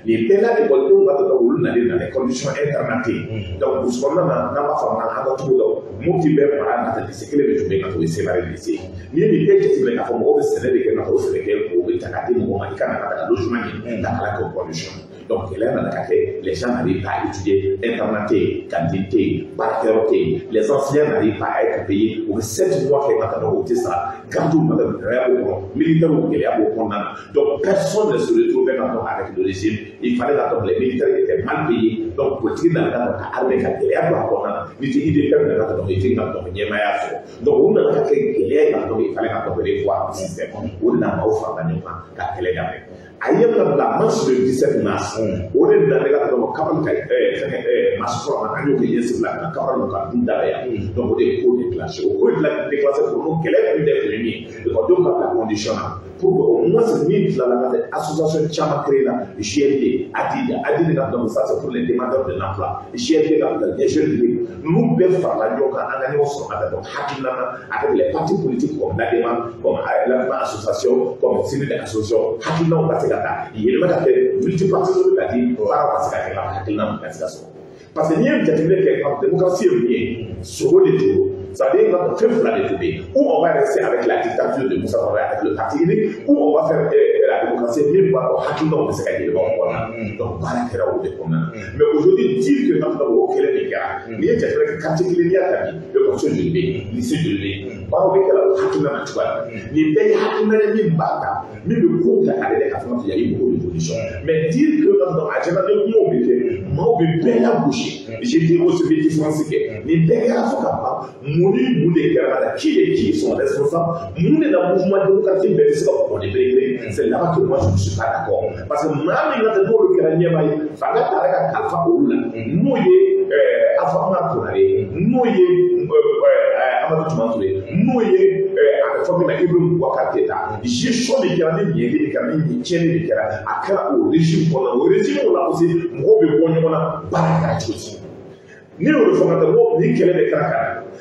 Nin bɛɛ la, ekɔlidenw ka taa olu nalen dans des conditions internat tɛ yen. Donc burusi kɔnɔna na, n'an b'a fɔ a ma an ka togodaw, Mopti bɛɛ mara nata, lycée kelen de tun bɛ yen ka to, o ye Sévaré lycée. N'i ye nin bɛɛ jateminɛ k'a fɔ mɔgɔw bɛ sɛnɛ de kɛ ka o sɛnɛ kɛ, o bɛ ta k'a di mɔgɔw ma, i ka na ka taa logement ɲini ka kalan kɛ o condition. Donc gɛlɛya nana ka kɛ, les gens n'arrivent pas à étudier, internat tɛ yen, cantine tɛ yen, baarakɛyɔrɔ tɛ yen, les enseignants n'arrivent pas à être payés, u bɛ 7 mois kɛ ka taa, donc o tɛ sara, gardiw nana gɛlɛya b'o kɔnɔ, militaires gɛlɛya b'o kɔnɔna na. Donc personne ne se retrouvait maintenant avec le régime. Il fallait donc les militaires étaient mal payés, donc politique nana ka armée ka gɛlɛya don a kɔnɔna na. Ni tɛ IDP nana ka donc i tɛ ka donc ɲɛmaaya sɔrɔ. Donc o nana ka kɛ gɛlɛya ye ka donc il fallait ka donc revoir le système. O de la maaw farala ɲɔgɔn kan ka kɛlɛ daminɛ. A ye ka bila marche le 17 mars, o de nana ka donc Cabral ka fɛngɛ marche fɔlɔ an y'o kɛ ɲɛsigi la ka na Cabral ka du da la yan. Donc o de ye ko déclenché, o ko déclenché pour nous kɛlɛ kun tɛ kun ye min ye, ekɔlidenw ka bila condition na pour que au moins min tilala ka association caman créé la, JLD, ADID, ADID ka donc ça c'est pour les demandeurs de l'emploi, JLD ka bila les jeunes libres, ninnu bɛɛ farala ɲɔgɔn kan, an ka ɲɔgɔn sɔrɔ ka taa donc hakilina na avec les partis politiques comme l'ADEMA, comme l'ADEMA association, comme CNID association, hakilinaw ka se ka taa yɛlɛma ka kɛ multipartisme ka di, baaraw ka se ka kɛ ka hakilina ka se ka sɔrɔ. Parce que n'i ye jateminɛ kɛ, démocratie ye mun ye? Sogo de tun don, c'est-à-dire que fɛn fila de tun bɛ yen: ou on va rester avec la dictature de Moussa Traoré avec le parti unique, ou on va faire la démocratie min b'a to hakilinaw bɛ se ka yɛlɛma o kɔnɔna na. Donc baara kɛra o de kɔnɔna na. Mais aujourd'hui, dire que n'a fɔra o kɛlɛ de kɛra, n'i ye jateminɛ kɛ, quartier kelen n'i y'a ta bi, ekɔliso joli bɛ yen, lycée joli bɛ yen, baaraw bɛ kɛra o hakilina na cogoya min, nin bɛɛ ye hakilina ye min b'a kan, min bɛ kow ta k'a lajɛ k'a fɔ qu'il y a eu beaucoup d'évolution. Mais dire que donc a jɛna ni kumaw bɛ kɛ, maaw bɛ bɛɛ lagosi, je dis aussi bɛ différence kɛ, nin bɛɛ kɛra fo ka ban, mun ni mun de kɛra la, qui et qui sont responsables, mun de la mouvement démocratique bɛɛ bɛ se ka bɔ de bere, c'est là-bas que moi je ne suis pas d'accord. Parce que maa min ka tɛ n'olu kɛra ɲɛmaa ye, fanga taara ka kalifa olu la, n'o ye Alpha Oumar Konaré, n'o ye Amadou Toumani Touré, n'o ye a bɛ fɔ min ma Ibrahim Boubacar Keïta, gestion de kɛra ni ɲɛli de kɛra ni tiɲɛni de kɛra, a kɛra o régime kɔnɔna, o régime la aussi mɔgɔw bɛ bɔ ɲɔgɔn na, baara kɛra cogo di? Ni y'o de fɔ ka taa ko ni kɛlɛ de kɛra ka na,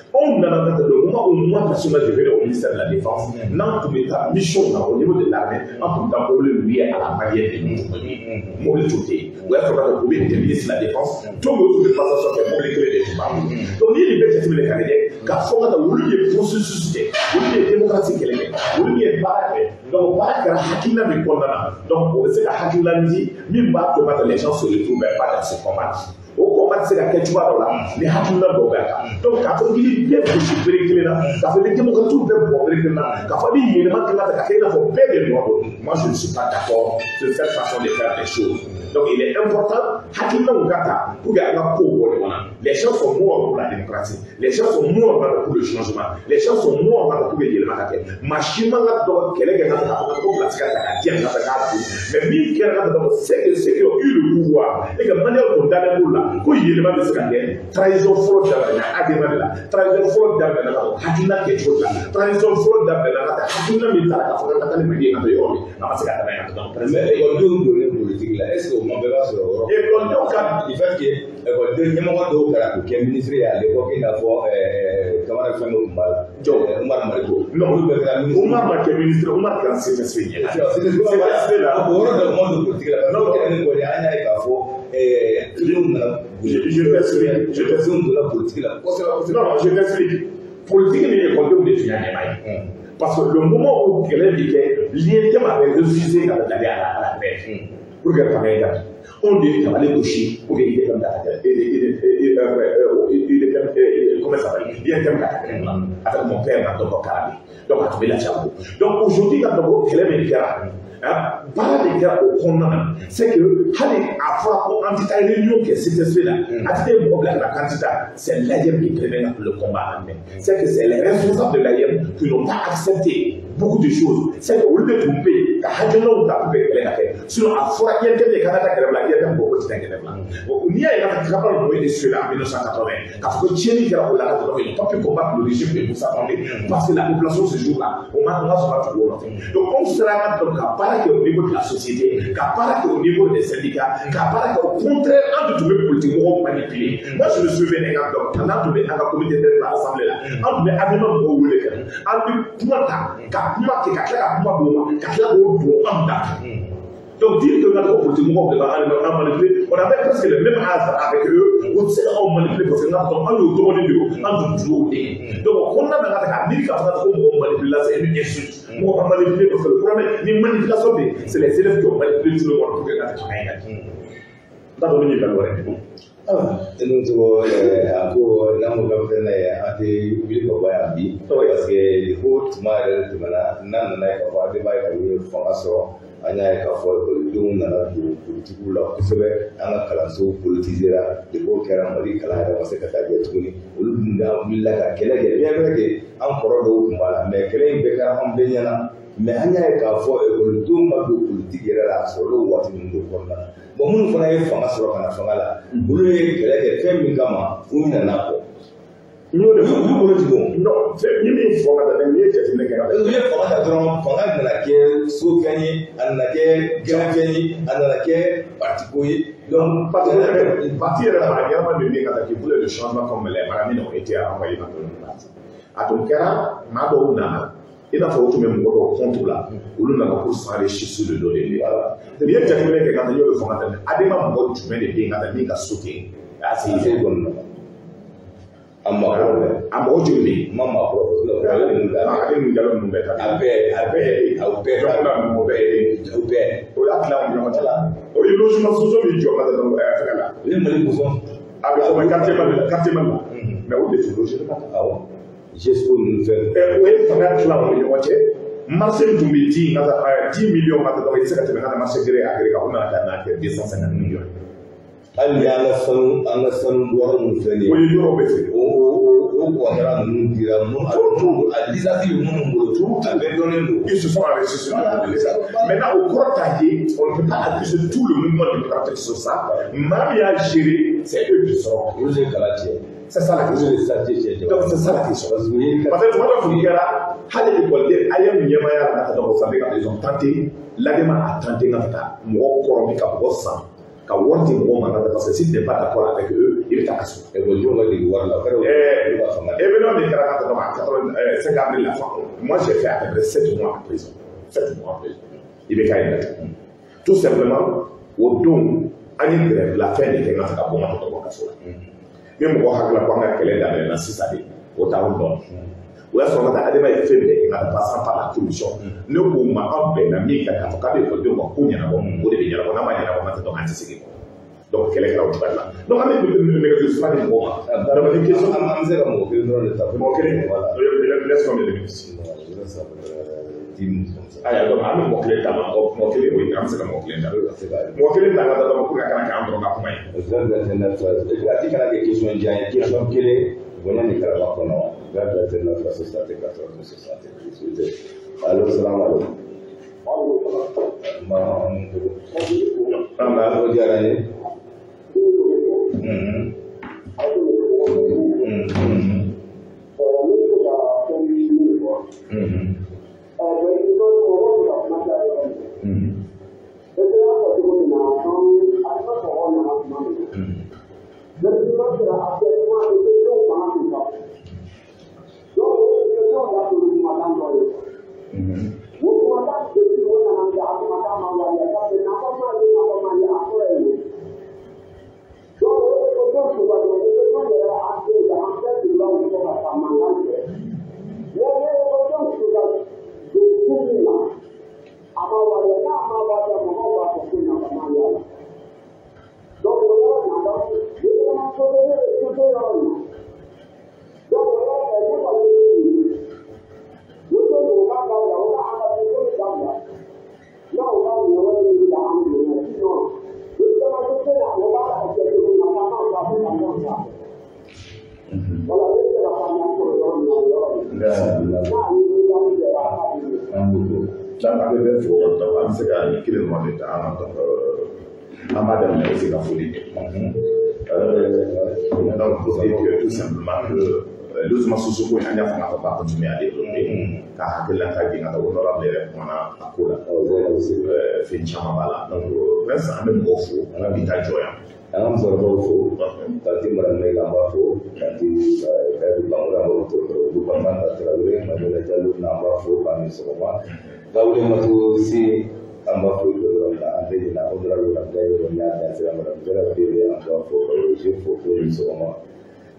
anw nana ka taa le moment où moi personnellement je venais au ministère de la Défense, n'an tun bɛ taa mission na au niveau de l'armée, an tun bɛ taa mobili louer à la manière de mobili tun tɛ yen. O y'a sɔrɔ ka taa u bɛ ministre de la Défense don o tun bɛ passation kɛ, mobili kelen de tun b'an bolo. Donc n'i ye nin bɛɛ jateminɛ k'a lajɛ k'a fɔ ka taa olu ye processus kɛ, olu ye démocratie kɛlɛ kɛ, olu ye baara kɛ, donc baara kɛra hakilina min kɔnɔna na, donc o bɛ se ka hakilina di min b'a to ka les gens se retrouvent pas dans ce combat. O combat mɔgɔ tɛ se ka kɛ cogoya dɔ la ni hakilina dɔw bɛ a kan. Donc k'a fɔ k'i bɛɛ gosi bere kelen na, k'a fɔ ni démocrates bɛɛ bɔ bere kelen na, k'a fɔ ni yɛlɛma kelen ta ka kɛ i n'a fɔ bɛɛ de nɔ don, moi je ne suis pas d'accord sur cette façon de faire des choses. Donc il est important hakilinaw ka ta pour que an ka kow bɔ ɲɔgɔn na. Les gens sont morts pour la démocratie, les gens sont morts pour le changement, les gens sont morts pour que yɛlɛma ka kɛ. Maa si man ka dɔgɔ kɛlɛ kɛ ka taa fɔ ko place ka ta ka di yan ka taa k'a dun, mais min kɛra ka taa c'est que ceux qui ont eu le pouvoir et que maliyɛnw kun dalen b'o la ko yɛlɛma bɛ se ka kɛ. Transition fɔlɔ daminɛna ADEMA de la, transition fɔlɔ daminɛna ka hakilina kɛcogo de la, transition fɔlɔ daminɛna ka taa hakilina min taara k'a fɔ ka taa ni Mali ye ka taa yɔrɔ min, a ma se ka tɛmɛ yan. Mais ekɔlidenw donnen politique la, est ce que o ma bɛɛ b'a sɔrɔ o yɔrɔ? Ekɔlidenw ka du fait que ekɔliden ɲɛmɔgɔ dɔw kɛra k'o kɛ ministre ye à l'époque, i n'a fɔ Kamara fɛn dɔ tun b'a la. Jɔn? Umar Mariko. Non, olu bɛɛ kɛra ministre. Umar ma kɛ ministre, Umar kɛra CTSP ɲɛna. CTSP la, o yɔrɔ dɔ ma don politique la. Parce que o tɛmɛnen kɔ de, an y'a ye k'a fɔ kelenw nana. Je t'explique. Je t'explique. Donna politique la kosɛbɛ kosɛbɛ. Non, je t'explique. Politique ni ekɔlidenw de tun y'a ɲɛma ye. Parce que le moment où kɛlɛ bi kɛ, l'INTM avait refusé d'aller à la grève pour que fanga in ka bin. Anw de ye tabali gosi pour que IDPM ka taa IDPM, comment ça s'appelle, INTM ka taa grève la avec mon père Docteur Karabi. Donc a tun bɛ Lafiyabugu. Donc aujourd'hui ka dɔn ko kɛlɛ min kɛra, baara de kɛra o kɔnɔna na, c'est que hali a fɔra ko an tɛ taa réunion kɛ CTSP la, a tɛ taa mɔgɔ bila ka na k'an tɛ taa, c'est l'AEEM qui prenait le combat en main. C'est que c'est les responsables de l'AEEM qui n'ont pas accepté beaucoup de choses. C'est que olu de tun bɛ yen ka hakilinaw ta pour que kɛlɛ ka kɛ. Sinon a fɔra INTM de k'an ka taa kɛlɛ bila, INTM ko ko tɛ taa kɛlɛ bila. N'i y'a ye k'a fɔ Cabral ninnu ye ceux-là en 1980, k'a fɔ ko tiɲɛni kɛra o la, donc ils n'ont pas pu combattre le régime de Moussa Traoré parce que la population ce jour-là, o ma sɔn ka tugu o nɔfɛ. Donc anw sera ka dɔn ka baara kɛ au niveau de la société, ka baara kɛ au niveau des syndicats, ka baara kɛ au contraire an de tun bɛ politique mɔgɔw manipuler. Moi je me souviens d'un donc n'an tun bɛ an ka comité de l'assemblée la, an tun bɛ ADEMA mɔgɔw wele ka na, an bɛ kuma ta ka kuma kɛ ka tila ka kuma d'o ma, ka tila k'o don an da. Donc dire que notre politique mɔgɔw de b'an manipuler, on avait presque le même âge avec eux, o tɛ se ka anw manipuler parce que n'a fɔ an y'o dɔgɔnin de ye, an dun y'o den ye. Donc o kɔnɔna na ka k'a miiri k'a fɔ ko mɔgɔw manipuler la, c'est une insulte. Mɔgɔ ka manipuler parce que le problème ni manipulation bɛ yen, c'est les élèves qui ont manipulé tout le monde pour que ka fanga in ka di. N t'a dɔn ni ɲininkali wɛrɛ b'i bolo. Ne tɔgɔ a ko n'an ko k'an fɛn ye, an tɛ wuli ka bɔ yan bi parce que ko tuma yɛrɛ tɛmɛna, n'an nana ye k'a fɔ ADEMA ye ka ye fanga sɔrɔ, an y'a ye k'a fɔ ekɔlidenw nana don politikiw la kosɛbɛ, an ka kalansow politisera, depuis o kɛra Mali kalan yɛrɛ ma se ka taa jɛ tuguni. Olu dun wulila ka kɛlɛ kɛ, bien vrai que an kɔrɔ dɔw tun b'a la, mais kɛlɛ in bɛɛ kɛra an bɛɛ ɲɛna. Mais an y'a ye k'a fɔ ekɔlidenw ka don politiki yɛrɛ la, a sɔrɔla o waati ninnu de kɔnɔna na. Bon, minnu fana ye fanga sɔrɔ ka na fanga la, olu ye kɛlɛ kɛ fɛn min kama, u ɲinɛna kɔ. N y'o de fɔ. U bolo jigin. Non, fɛn ni min fɔ ka taa n'i ye jateminɛ kɛ. U ye fanga ta dɔrɔn, fanga nana kɛ sofɛn ye, a nana kɛ gɛrɛnfɛn ye, a nana kɛ partiko ye. Donc parti yɛrɛ maa ɲɛnama de bɛ yen ka taa k'i voulait le changement comme les Maramines ont été envoyés dans le parti. A tun kɛra maa dɔw nana, i n'a fɔ o tun bɛ mɔgɔ dɔw contre la, olu nana pour s'enrichir sur le dos de l'État. N'i ye jateminɛ kɛ ka taa, n y'o de fɔ ka tɛmɛ, ADEMA mɔgɔ jumɛn de bɛ yen ka taa min ka so kɛ ACI kɔnɔna na? A maakɔrɔ bɛɛ. A mɔgɔ joli bɛ yen? Ma maakɔrɔ. Ale ninnu jalo ninnu bɛɛ ta. A bɛɛ, a bɛɛ, aw bɛɛ. Jɔnda ninnu bɛɛ ye. O bɛɛ. O y'a tila u ni ɲɔgɔn cɛ. O ye logement sociaux min jɔ ka taa fɛngɛ la. O ye Mali bosɔn. A bɛ fɔ quartier Mali la, quartier Mali la. Mais o de tun logement ka taa. Awɔ. GESCO ninnu fɛn. O ye fanga tila u ni ɲɔgɔn cɛ. Marché min tun bɛ di ka taa 10 millions ka taa, i tɛ se ka tɛmɛ ka taa marché gré à gré kan, o nana ka na kɛ 250 millions. Hali ni an ka sanu, an ka sanu bɔyɔrɔ ninnu filɛ nin ye. O ye yɔrɔ bɛɛ feere. O kɔntara ninnu dira minnu, a licence bɛ minnu bolo, a bɛɛ dɔnnen don. Ils se sont enrichis sur le dos. Maintenant, au kɔrɔ t'a ye, on ne peut pas accuser tout le mouvement démocratique sur ça. Maa min y'a géré, c'est eux qui sont. Olu de ye kalan tiɲɛ. C'est ça la question. Olu de ye sate tiɲɛ. Donc c'est ça la question. Parce que tuma dɔ tun kɛra hali ekɔliden AEEM ɲɛmaaya la ka taa o sanfɛ, ils ont tenté, l'ADEMA a tenté ka taa mɔgɔ kɔrɔ ka mɔgɔ san, ka wari di mɔgɔw ma, parce que si tu n'es pas d'accord avec eux, i bɛ taa kaso. Ekɔlidenw ka dege wari la, o kɛra olu ka fanga. Événement min kɛra ka taa en 5 avril la, moi j'ai fait à peu près 7 mois en prison. 7 mois en prison. I bɛ k'a ye tout simplement o don an ye grève la fɛn de kɛ n ka ka bɔ n ka bɔ kaso la. Ni mɔgɔ hakili la ko an ka kɛlɛ daminɛna sisan de, o t'anw dɔn. O y'a sɔrɔ ka taa ADEMA ye fɛn bɛɛ kɛ ka passant par la corruption. Ne k'o ma, an bɛnna min kan k'a fɔ k'a bɛ ekɔlidenw ka ko ɲɛnabɔ, o de bɛ ɲɛnabɔ, n'a ma ɲɛnabɔ, an tɛ dɔn, an tɛ segin kɔ. Donc kɛlɛ kɛra o cogoya la. Donc an bɛ nɛgɛjuru sira di mɔgɔw ma. Donc ni question an bɛ se ka mɔgɔ kelen dɔrɔn de ta. Mɔgɔ kelen, laisse combien de minutes? Ayiwa, donc an bɛ mɔgɔ kelen ta, mɔgɔ kelen, oui, an bɛ se ka mɔgɔ kelen ta. Mɔgɔ kelen ta ka taa dɔrɔn pour que a kana kɛ an dɔrɔn ka kuma ye. 20 29, a ti kana kɛ question jan ye, question kelen, bonya ni karama kɔnɔ. 20 29 74 68. Allo, salamu aleykum. Ma an ba, o diyara n ye. Donc a bɛ bɛɛ fo, donc an bɛ se ka nin kelen dɔrɔn de ta. Donc an b'a daminɛ aussi ka foli kɛ. Donc pour dire que tout simplement que logement sociaux ko in, an y'a fɔ k'a fɔ k'a continuer à développer, ka hakilina ta gɛn ka taa honorable yɛrɛ kumana a ko la, fɛn caman b'a la. Donc Prince, an bɛ mɔgɔw fo, an bi taa jɔ yan. An ka musokɔrɔbaw fo, tantie Madame Maïga an b'a fo, tantie Kayatu Bangura, an b'a fo, Bamanta Tarawele, Madonna Jalo n'an b'a fo k'a ni sɔgɔma, Gawule Mato Si an b'a fo yɔrɔ min na, an tɛ ɲinɛ honorable Abdoulaye Yɔrɔ n'a dansira, Madame Jara Bebe an b'a fo, ka Roger fo ko ni sɔgɔma,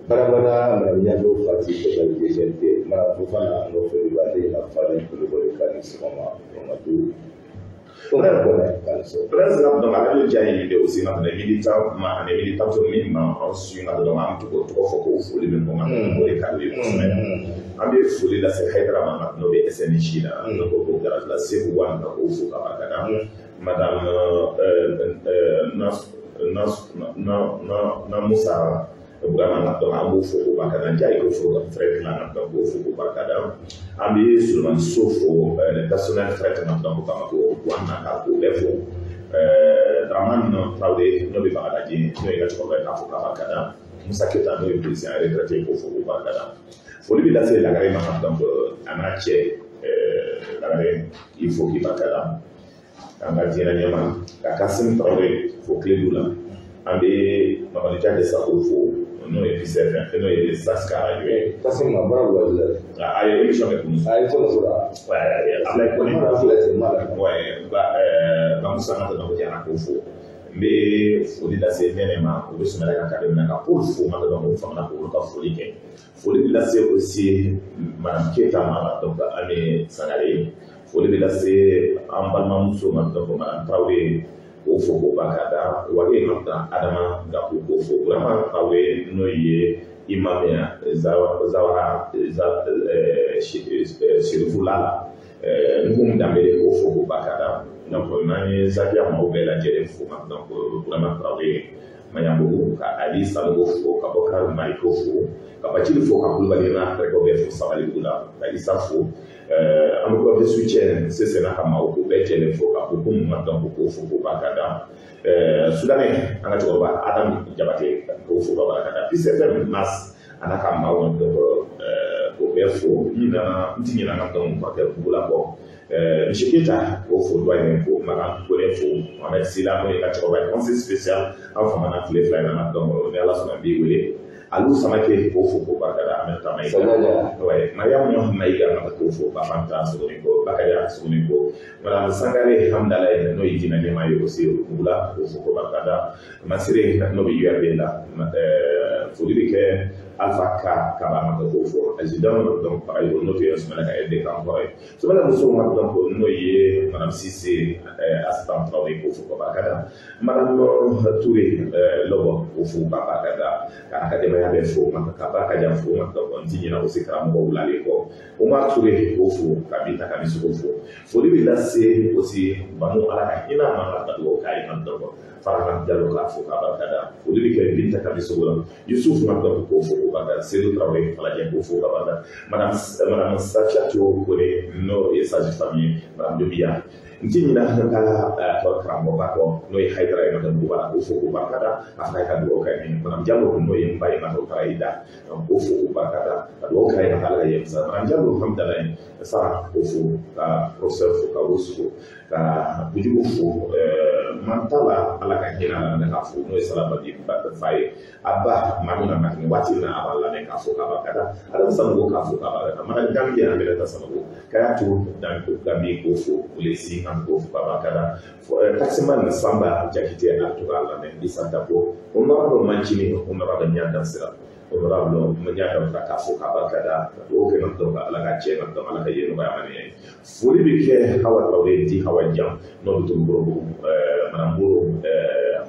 Barabara Madame Ɲato Fati Total DGNT, Madame Fofana an b'a foli b'a tɛ ɲinɛ Faden Kulubali k'a ni sɔgɔma, Mamadu Prince, donc ale bɛ diya ye de aussi nka fɛnɛ militant ma ani militant min ma an su nka donc an bɛ to k'o tɔgɔ fɔ k'o foli bɛ bɔ nka o de ka d'u ye kosɛbɛ. An bɛ foli lase Hayidara ma, n'o bɛ SNJ la, donc o garage la Segu wa, ka k'o fo ka barika da. Madame na Musa Burama, donc an b'o fo k'o barika da. Njayi k'o fo ka frère dilan, donc k'o fo k'o barika da. An bɛ Sulemani So fo, le personnel fret na, donc Bamako an na ka k'o bɛɛ fo. Dramane Traoré n'o bɛ Bagadaji, n'o ye ka cɛkɔrɔba ye, k'a fo k'a barika da. Musa Keta n'o ye policier retraité, k'o fo k'o barika da. Foli bɛ lase Lagare ma, donc a n'a cɛ Lagare, il faut k'i barika da. An ka diinɛ ɲɛma ka Kasim Traoré fo Kiledu la. An bɛ Mamadu Jade Sako fo, n'o ye PCF, n'o ye Saska radio ye. Kasim ma baara wula la. A ye émission kɛ tuguni. A ye fɔlɔ sɔrɔ. Ouais, Ablaye Kone. Ma filɛ ten, ma la. Ouais, ba Bamusa ka dɔn jara k'o fo. N bɛ foli lase Nɛnɛ ma, o bɛ Sumala ka kare minɛ ka Paul fo, ma dɔn ko famana k'olu ka foli kɛ. Foli bɛ lase aussi Madame Keta ma, donc Ami Sangare. Foli bɛ lase an balimamuso ma, donc Madame Traoré, k'o fo k'o barika da. Wage ma Adama Gakou k'o fo. Burama Traoré n'o ye imam ye Zawara Serifula la. Nuhum Danbele k'o fo k'o barika da. Donc n'an ye Zakiya maaw bɛɛ lajɛlen fo, donc Burama Traoré Maɲanbugu, ka Ali Sanogo fo, ka Bɔkari Mariko fo, ka Bacili fo, ka Kulubali n'a terikɛw bɛɛ fo Sabalibugu la, ka Isa fo. An bɛ club de soutien CC n'a ka maaw k'o bɛɛ jɛlen fo, ka Bokum ma, donc k'o fo k'o barika da. Soudanais an ka cɛkɔrɔba Adamu Jabate k'o fo ka barika da. PCFM Mas a n'a ka maaw, donc k'o bɛɛ fo. N nana n ti ɲinɛ an ka donc kɔrɔkɛ Bugula kɔ. Monsieur Keita k'o fo, doyen fo, Makan Kone fo, Mohamed Sila n'o ye ka cɛkɔrɔba ye, conseil spécial an famana tile 2 in na, donc ni Ala sɔnna n b'i wele. Aliou Samake k'o fo k'o barika da. Ahmed Tamayiga, ouais, Mariam Mayiga k'o fo, Bafanta Sogoniko, Bakariya Sogoniko, Madame Sangare Hamdalaye n'o ye diinɛ ɲɛmaa ye aussi Bugula, k'o fo k'o barika da. Masire n'o bɛ URD la, barikada. Foli bɛ kɛ Alpha K Kaba ma k'o fo adjudant donc pareil n'o tɛ Sumala ka aide de camp kɔrɔ ye. Sumala muso ma donc n'o ye Madame Cissé Astan Traoré k'o fo ka barikada. Madame Touré Lɔbɔ k'o fo ka barikada. K'a ka denbaya bɛɛ fo ka barikaja fo donc n ti ɲinɛ aussi karamɔgɔ wulalen kɔ. Omar Touré k'o fo ka Binta Kamisogo fo. Foli bɛ lase aussi Banu Ala ka hinɛ a ma ka dugawu k'a ye donc Farana Diallo k'a fo k'a barikada. Foli bɛ kɛ Binta Kamisogo la. Youssouf ma donc k'o fo k'o barikada. Seydou Traoré Falajɛ k'o fo k'a barikada. Madame Safiatou Kone n'o ye sage femme ye, Madame Doumbia. N ti ɲinɛ n ka karamɔgɔba kɔ n'o ye Hayidara ye Madame Bubala k'o fo k'o barikada. A fana ka dugawu k'a ye. Madame Diallo n'o ye n ba ye Madame taara i da k'o fo k'o barikada. Ka dugawu k'a ye Ala ka yɛlɛma. Madame Diallo Hamdalaye Sara k'o fo ka professeur fo ka Rose fo ka Bujugu fo Mantala Ala ka hinɛ a la k'a fo n'o ye Salabadi fa ye. A ba Mamuna Makini waati min na a b'a lamɛn k'a fo k'a barikada. Adamu Sanogo k'a fo k'a barikada. Madame Gambi Aminata Sanogo Kayatu Gambi k'o fo Olesi k'o fo k'a barikada. Taximan Samba Jakite a to k'a lamɛn Isa Dabo Honorable Mancini Honorable Ɲadansira Honorable Ɲadansira k'a fo k'a barikada. Ka dugawu kɛ donc Ala ka cɛ donc Ala ka yen nɔgɔya ma ye. Foli bɛ kɛ Hawa Traoré di Hawa Jan n'o bɛ to Borobugu Madame Boro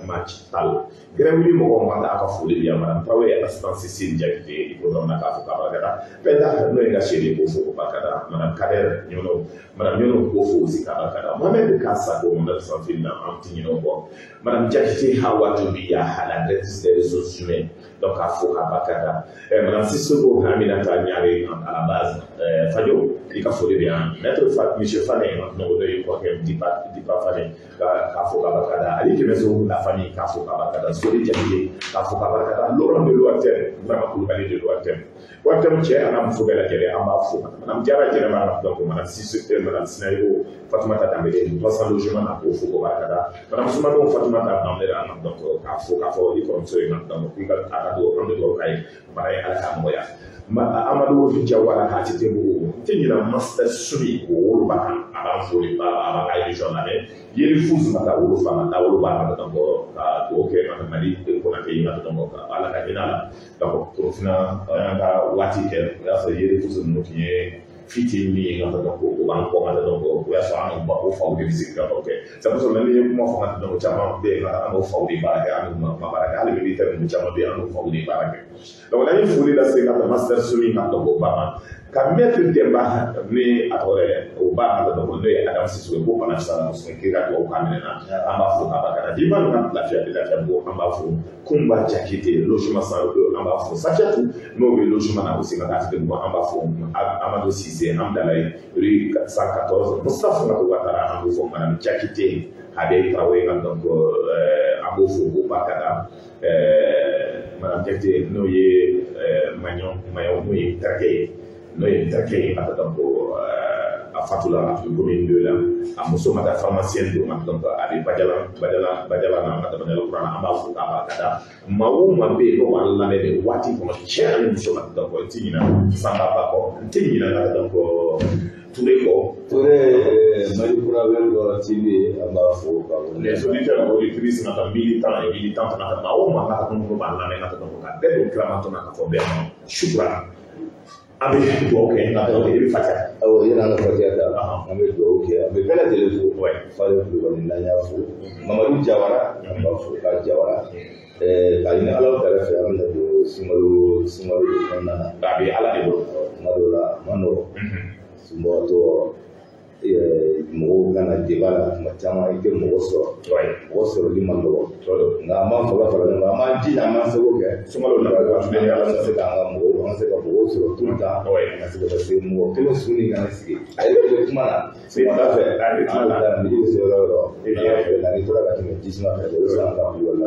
Match Tal Grɛwuli mɔgɔw ma a ka foli bɛ yan. Madame Traoré assistant Cécile Jakite hippodrome na k'a fo k'a barikada. Penda n'o ye n ka chérie k'o fo k'o barikada. Madame Kader Ɲɔnɔ Madame Ɲɔnɔ k'o fo aussi k'a barikada. Mohamed Kasako Mohamed Sanfil na an ti ɲinɛ o kɔ. Madame Jakite Hawa Doumbia la directrice des ressources humaines donc k'a fo k'a barikada. Madame Sissoko Aminata Ɲare à la base Fadio i ka foli bɛ yan. Maître Monsieur Fane n'o ye kɔrɔkɛ Dipa Fane k'a fo k'a barikada. Ali Kɛmɛso la famille k'a fo k'a barikada. Sori Jakite k'a fo k'a barikada. Laurent de Loatem vraiment Coulibaly de Loatem Loatem cɛ a n'a muso bɛɛ lajɛlen an b'a fo. Madame Diarra Jɛnɛba donc Madame Sissoko Madame Sinayogo Fatoumata Dambélé 300 logements na k'o fo k'o barikada. Madame Soumano Fatoumata Dambélé donc k'a fo k'a fɔ i kɔrɔmuso ye donc k'i ka a ka dugawu an bɛ dugawu k'a ye bana ye Ala k'a nɔgɔya. Amadou Diawara k'a ti Bugu n tɛ ɲinɛ Master Sumi o woloba kan a b'an fo de a b'an ka émission lamɛn. Yeli Fuzu ma taa wolofa ma taa woloba ma donc ka dugawu kɛ ka Mali Konate ye donc Ala ka hinɛ a la. Donc Korofina an ka waati kɛ o y'a sɔrɔ Yeli Fuzu ninnu tun ye fitinin min ye donc o b'an kɔ ka donc o y'a sɔrɔ an o faw de bɛ sigi ka baro kɛ. C'est pour cela n'i ye kuma fɔ ka donc caman bɛ yen an n'o faw de baara kɛ an n'u ma baara kɛ hali militaire ninnu caman bɛ yen an n'o faw de baara kɛ. Donc n'an ye foli lase ka Master Sumi ka donc o ba ma ka Maître Demba ni a tɔgɔ yɛrɛ o ba ka donc n'o ye Adamu Sissoko ye ko bana fisaya kosɛbɛ k'i ka dugawu k'a minɛ na an b'a fo k'a barikada. Diman ka lafiya lafiya an b'a fo. Kumba Jakite logement san an b'a fo. Safiatou n'o bɛ logement na aussi ka taa tigɛ an b'a fo. Amadou Cissé Hamdalaye rue 114 Moustapha Ouattara an b'o fo. Madame Jakite Habe Traoré donc an b'o fo k'o barikada. Madame Jakite n'o ye Maɲɔ Maɲɔ n'o ye terikɛ ye n'o ye terikɛ ye ka donc a fatula a tun bɛ commune 2 la a muso ma taa pharmacienne don donc a bɛ Bajala na ka Bajala kura na an b'a fo k'a barikada. Maa o maa bɛ yen n'o b'an lamɛn nin waati kɔnɔ cɛ ani muso ma donc n ti ɲinɛ Sanba ba kɔ n ti ɲinɛ ka donc Touré kɔ. Touré Mali Kura Wɛrɛ TV an b'a fo k'a wele. Les auditeurs auditrices nata militants et militantes nata maa o maa ka minnu b'an lamɛn nata donc ka bɛɛ don kiramatɔ na ka fɔ bɛɛ ma shukran. An bɛ dugawu kɛ nka i bɛ fatiya. Awɔ yanni an ka fatiya ta an bɛ dugawu kɛ an bɛ bɛɛ lajɛlen fo. Falen Kulubali n'an y'a fo. Mamadu Jawara an b'a fo k'a Jawara. K'a ɲini Ala kɛrɛfɛ fɛ an bɛna don sunkalo de kɔnɔna na. A bɛ Ala de bolo. Tuma dɔw la a ma nɔgɔn. Sunbagatɔ mɔgɔw kana deba la tuma caman i tɛ mɔgɔ sɔrɔ. Mɔgɔ sɔrɔli ma nɔgɔn. Nka an b'an fanga fara ɲɔgɔn kan an b'an jija an b'an seko kɛ. Sunkalo la an ka se k'an ka mɔgɔw an ka se ka mɔgɔw sɔrɔ tout le temps. Ka se ka se mɔgɔ kelen sun ni kana sigi. A ye kelen kuma na. Sɔgɔmada fɛ an bɛ taa midi bɛ se yɔrɔ o yɔrɔ. Ala fɛ nka n'i tora ka tɛmɛ jisuma fɛ o bɛ se an ka kulubali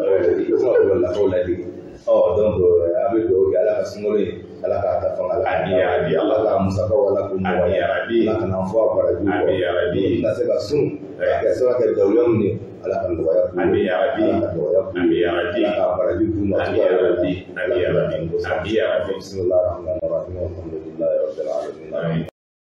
ladege. Ɔ donc an bɛ dugawu kɛ Ala ka sunkalo in Ala k'a ta fanga la. Ami Ala ka musakaw Ala k'u nɔgɔya. Ala kana an fɔ a barajiw kɔ. Ami Tɛna se ka sun. Ka kɛ se ka kɛ dawuya min ye Ala ka nɔgɔya k'u ye. Ami Ala ka nɔgɔya k'u ye. Ami Ala ka baraji d'u ma Ami cogoya wɛrɛ la. Ami Ala ka Ami Bismillahirrahmanirrahim. Alhamdulillahi rabbil alamin. Ami.